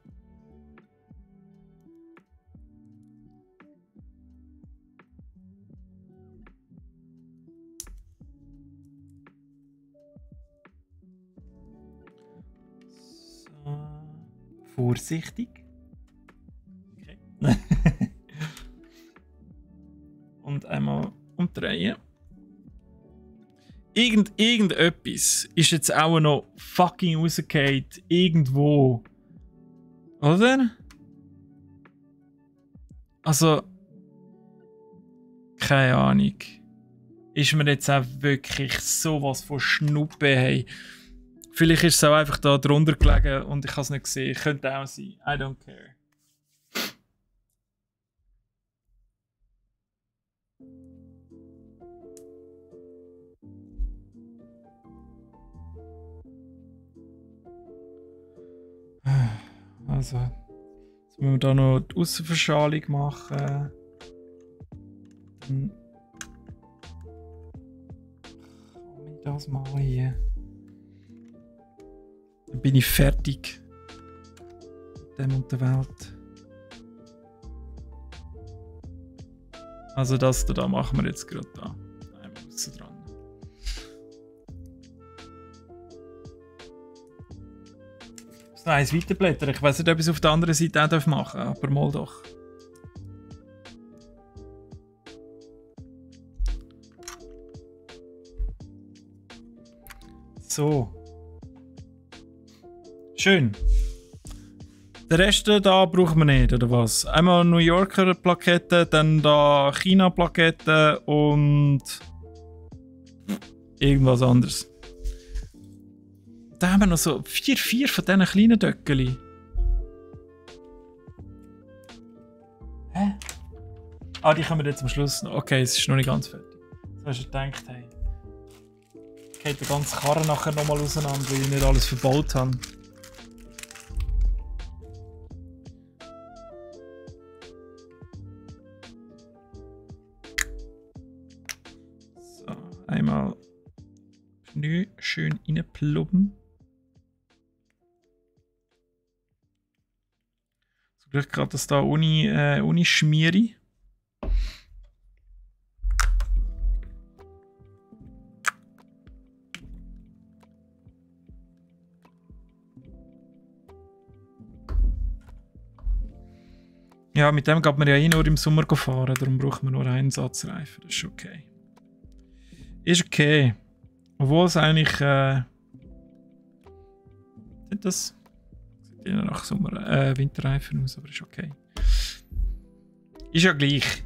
So. Vorsichtig. Okay. Und einmal umdrehen. Irgendetwas ist jetzt auch noch fucking rausgefallen. Irgendwo. Oder? Also. Keine Ahnung. Ist mir jetzt auch wirklich sowas von Schnuppe, hey. Vielleicht ist es auch einfach da drunter gelegen und ich habe es nicht gesehen. Könnte auch sein. I don't care. Also, jetzt müssen wir da noch die Aussenverschalung machen. Dann kann ich das mal hier. Dann bin ich fertig mit dem und der Welt. Also das da machen wir jetzt gerade da. Einmal aussen dran. Noch eins weiterblättern. Ich weiß nicht, ob ich es auf der anderen Seite auch machen darf, aber mal doch. So. Schön. Den Rest da brauchen wir nicht, oder was? Einmal New Yorker Plakette, dann da China Plakette und irgendwas anderes. Da haben wir noch so 4 von diesen kleinen Döckeli. Hä? Ah, die kommen jetzt zum Schluss noch. Okay, es ist noch nicht ganz fertig. So hast du gedacht, hey. Geht der ganze Karren nachher nochmal auseinander, weil ich nicht alles verbaut habe. So, einmal Pneu schön reinpluppen. Glück gerade, dass da ohne Schmiere. Ja, mit dem geht man ja nur im Sommer fahren, darum braucht man nur einen Satz Reifen. Das ist okay. Ist okay. Obwohl es eigentlich. Das sieht ja nach Winterreifen aus, aber ist okay. Ist ja gleich.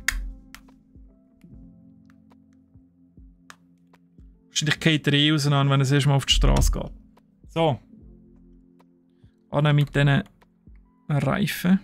Wahrscheinlich geht er auseinander, wenn es erstmal auf die Straße geht. So. An mit diesen Reifen.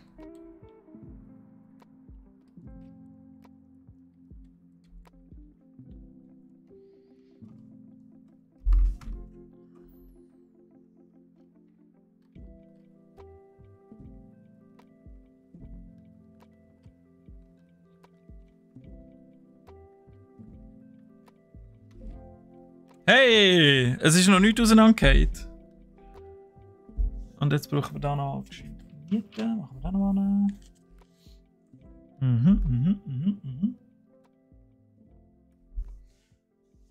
Hey, es ist noch nichts auseinandergefallen. Und jetzt brauchen wir da noch Miete. Machen wir da noch eine.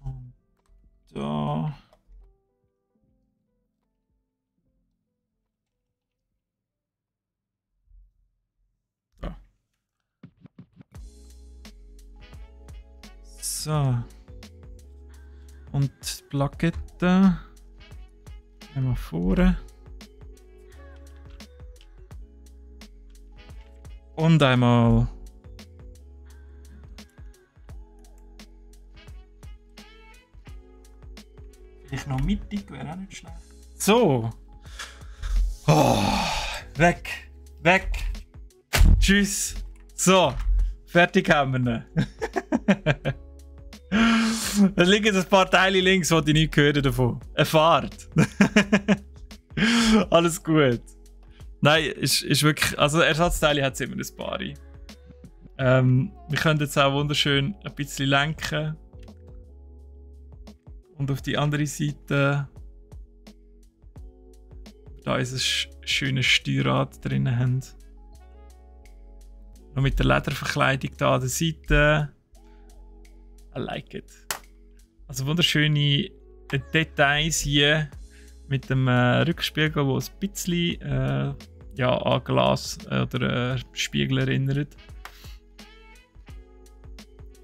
Und da. Da. So. Und die Plakette einmal vorne. Und einmal vielleicht noch mittig, wäre auch nicht schlecht. So. Oh, weg. Weg. Tschüss. So, fertig haben wir ihn. Da liegen ein paar Teile links, die ich nicht gehört davon. Eine Fahrt. Alles gut. Nein, ist wirklich. Also Ersatzteile hat es immer ein paar. Wir können jetzt auch wunderschön ein bisschen lenken. Und auf die andere Seite da ist ein schönes Steuerrad drin haben. Noch mit der Lederverkleidung da an der Seite. I like it. Also wunderschöne Details hier mit dem Rückspiegel, wo ein bisschen an Glas oder Spiegel erinnert.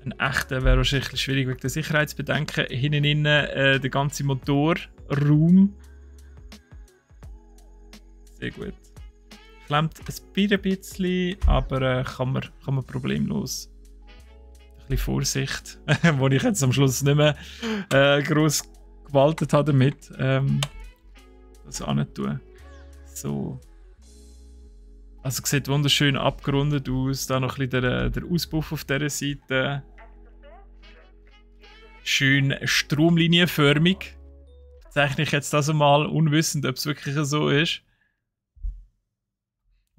Ein echter wäre wahrscheinlich schwierig wegen der Sicherheitsbedenken. Hinten innen der ganze Motorraum. Sehr gut. Klemmt ein bisschen, aber kann man problemlos. Ein bisschen Vorsicht, wo ich jetzt am Schluss nicht mehr gross gewaltet habe damit. Das auch nicht tun. So. Also sieht wunderschön abgerundet aus. Da noch ein bisschen der Auspuff auf dieser Seite. Schön stromlinienförmig. Zeichne ich jetzt das einmal, unwissend, ob es wirklich so ist.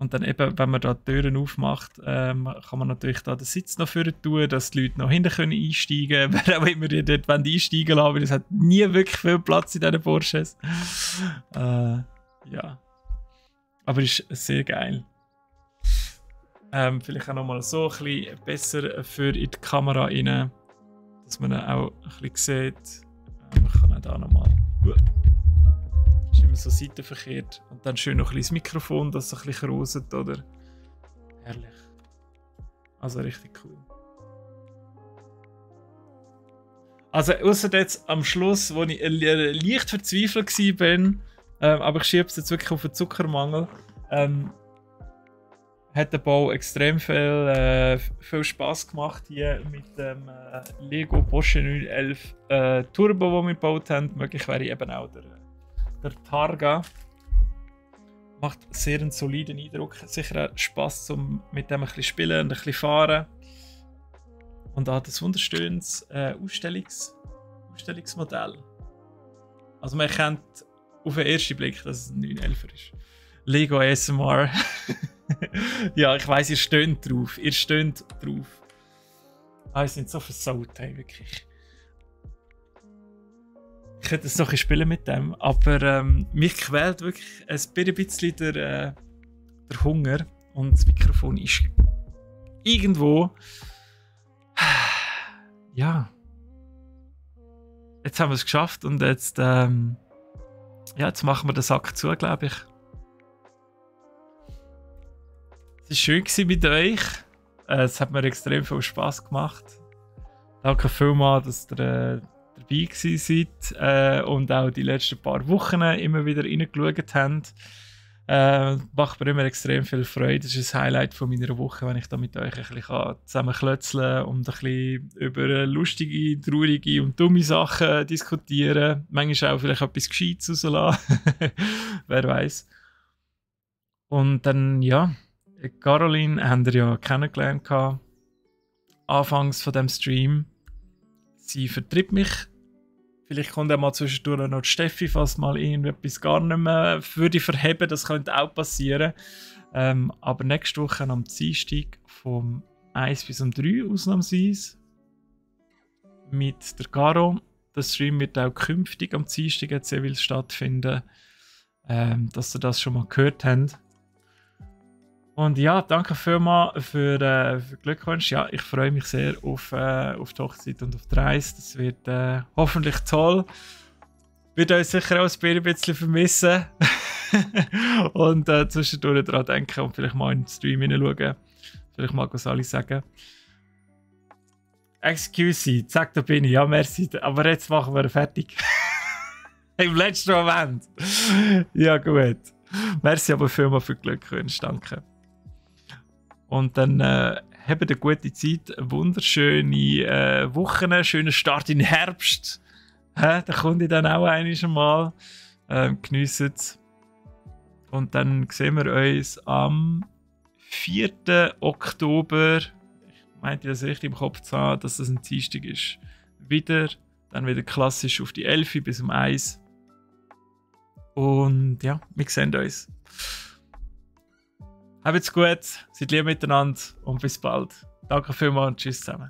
Und dann eben, wenn man da die Türen aufmacht, kann man natürlich da den Sitz noch vorne tun, dass die Leute noch hinten können einsteigen können. Wer auch immer die dort einsteigen lassen, weil es hat nie wirklich viel Platz in diesen Porsches. Ja. Aber ist sehr geil. Vielleicht auch nochmal so ein bisschen besser für in die Kamera rein, dass man ihn auch ein bisschen sieht. Man kann auch da nochmal. Ist immer so seitenverkehrt. Und dann schön noch ein bisschen das Mikrofon, das so ein bisschen kroset, oder? Herrlich. Also richtig cool. Also ausser jetzt am Schluss, wo ich leicht verzweifelt war, aber ich schiebe es jetzt wirklich auf den Zuckermangel, hat der Bau extrem viel Spaß gemacht hier mit dem Lego Porsche 911 Turbo, den wir gebaut haben. Möglich wäre eben auch der Targa. Macht sehr einen soliden Eindruck. Sicher auch Spass, um mit dem ein bisschen spielen und ein bisschen fahren. Und auch das wunderschönes Ausstellungsmodell. Also man erkennt auf den ersten Blick, dass es ein 911er ist. Lego ASMR. Ja, ich weiss, ihr stöhnt drauf. Ihr sind so versaut, hey, wirklich. Ich könnte es noch ein spielen mit dem, aber mich quält wirklich ein bisschen der Hunger und das Mikrofon ist irgendwo. Ja. Jetzt haben wir es geschafft und jetzt, jetzt machen wir den Sack zu, glaube ich. Es war schön mit euch. Es hat mir extrem viel Spass gemacht. Danke vielmals, dass ihr dabei seid und auch die letzten paar Wochen immer wieder reingeschaut habt. Macht mir immer extrem viel Freude. Das ist ein Highlight von meiner Woche, wenn ich da mit euch ein bisschen zusammen klötzeln und ein bisschen über lustige, traurige und dumme Sachen diskutieren. Manchmal auch vielleicht etwas Gescheites rauslassen. Wer weiß. Und dann, ja, Caroline haben wir ja kennengelernt anfangs von dem Stream. Sie vertritt mich. Vielleicht kommt auch mal zwischendurch noch die Steffi, falls mal irgendetwas gar nicht mehr würde verheben. Das könnte auch passieren. Aber nächste Woche am Dienstag vom 1 bis um 3 ausnahmsweise mit der Caro. Der Stream wird auch künftig am Dienstag jetzt stattfinden. Dass ihr das schon mal gehört habt. Und ja, danke vielmals für Glückwunsch. Ja, ich freue mich sehr auf die Hochzeit und auf die Reise. Das wird hoffentlich toll. Wird euch sicher auch ein bisschen vermissen. Und zwischendurch daran denken und vielleicht mal in den Stream hineinschauen. Vielleicht mal alle sagen. Excuse, zack, da bin ich. Ja, merci. Aber jetzt machen wir fertig. Im letzten Moment. Ja, gut. Merci aber vielmals für Glückwunsch. Danke. Und dann habt eine gute Zeit, wunderschöne Wochen, schönen Start in den Herbst. Da kommt ich dann auch einmal. Geniessen es. Und dann sehen wir uns am 4. Oktober, ich meinte das richtig im Kopf zu haben, dass das ein Dienstag ist, wieder. Dann wieder klassisch auf die 11 bis um 1. Und ja, wir sehen uns. Habt's gut, seid lieb miteinander und bis bald. Danke vielmals und tschüss zusammen.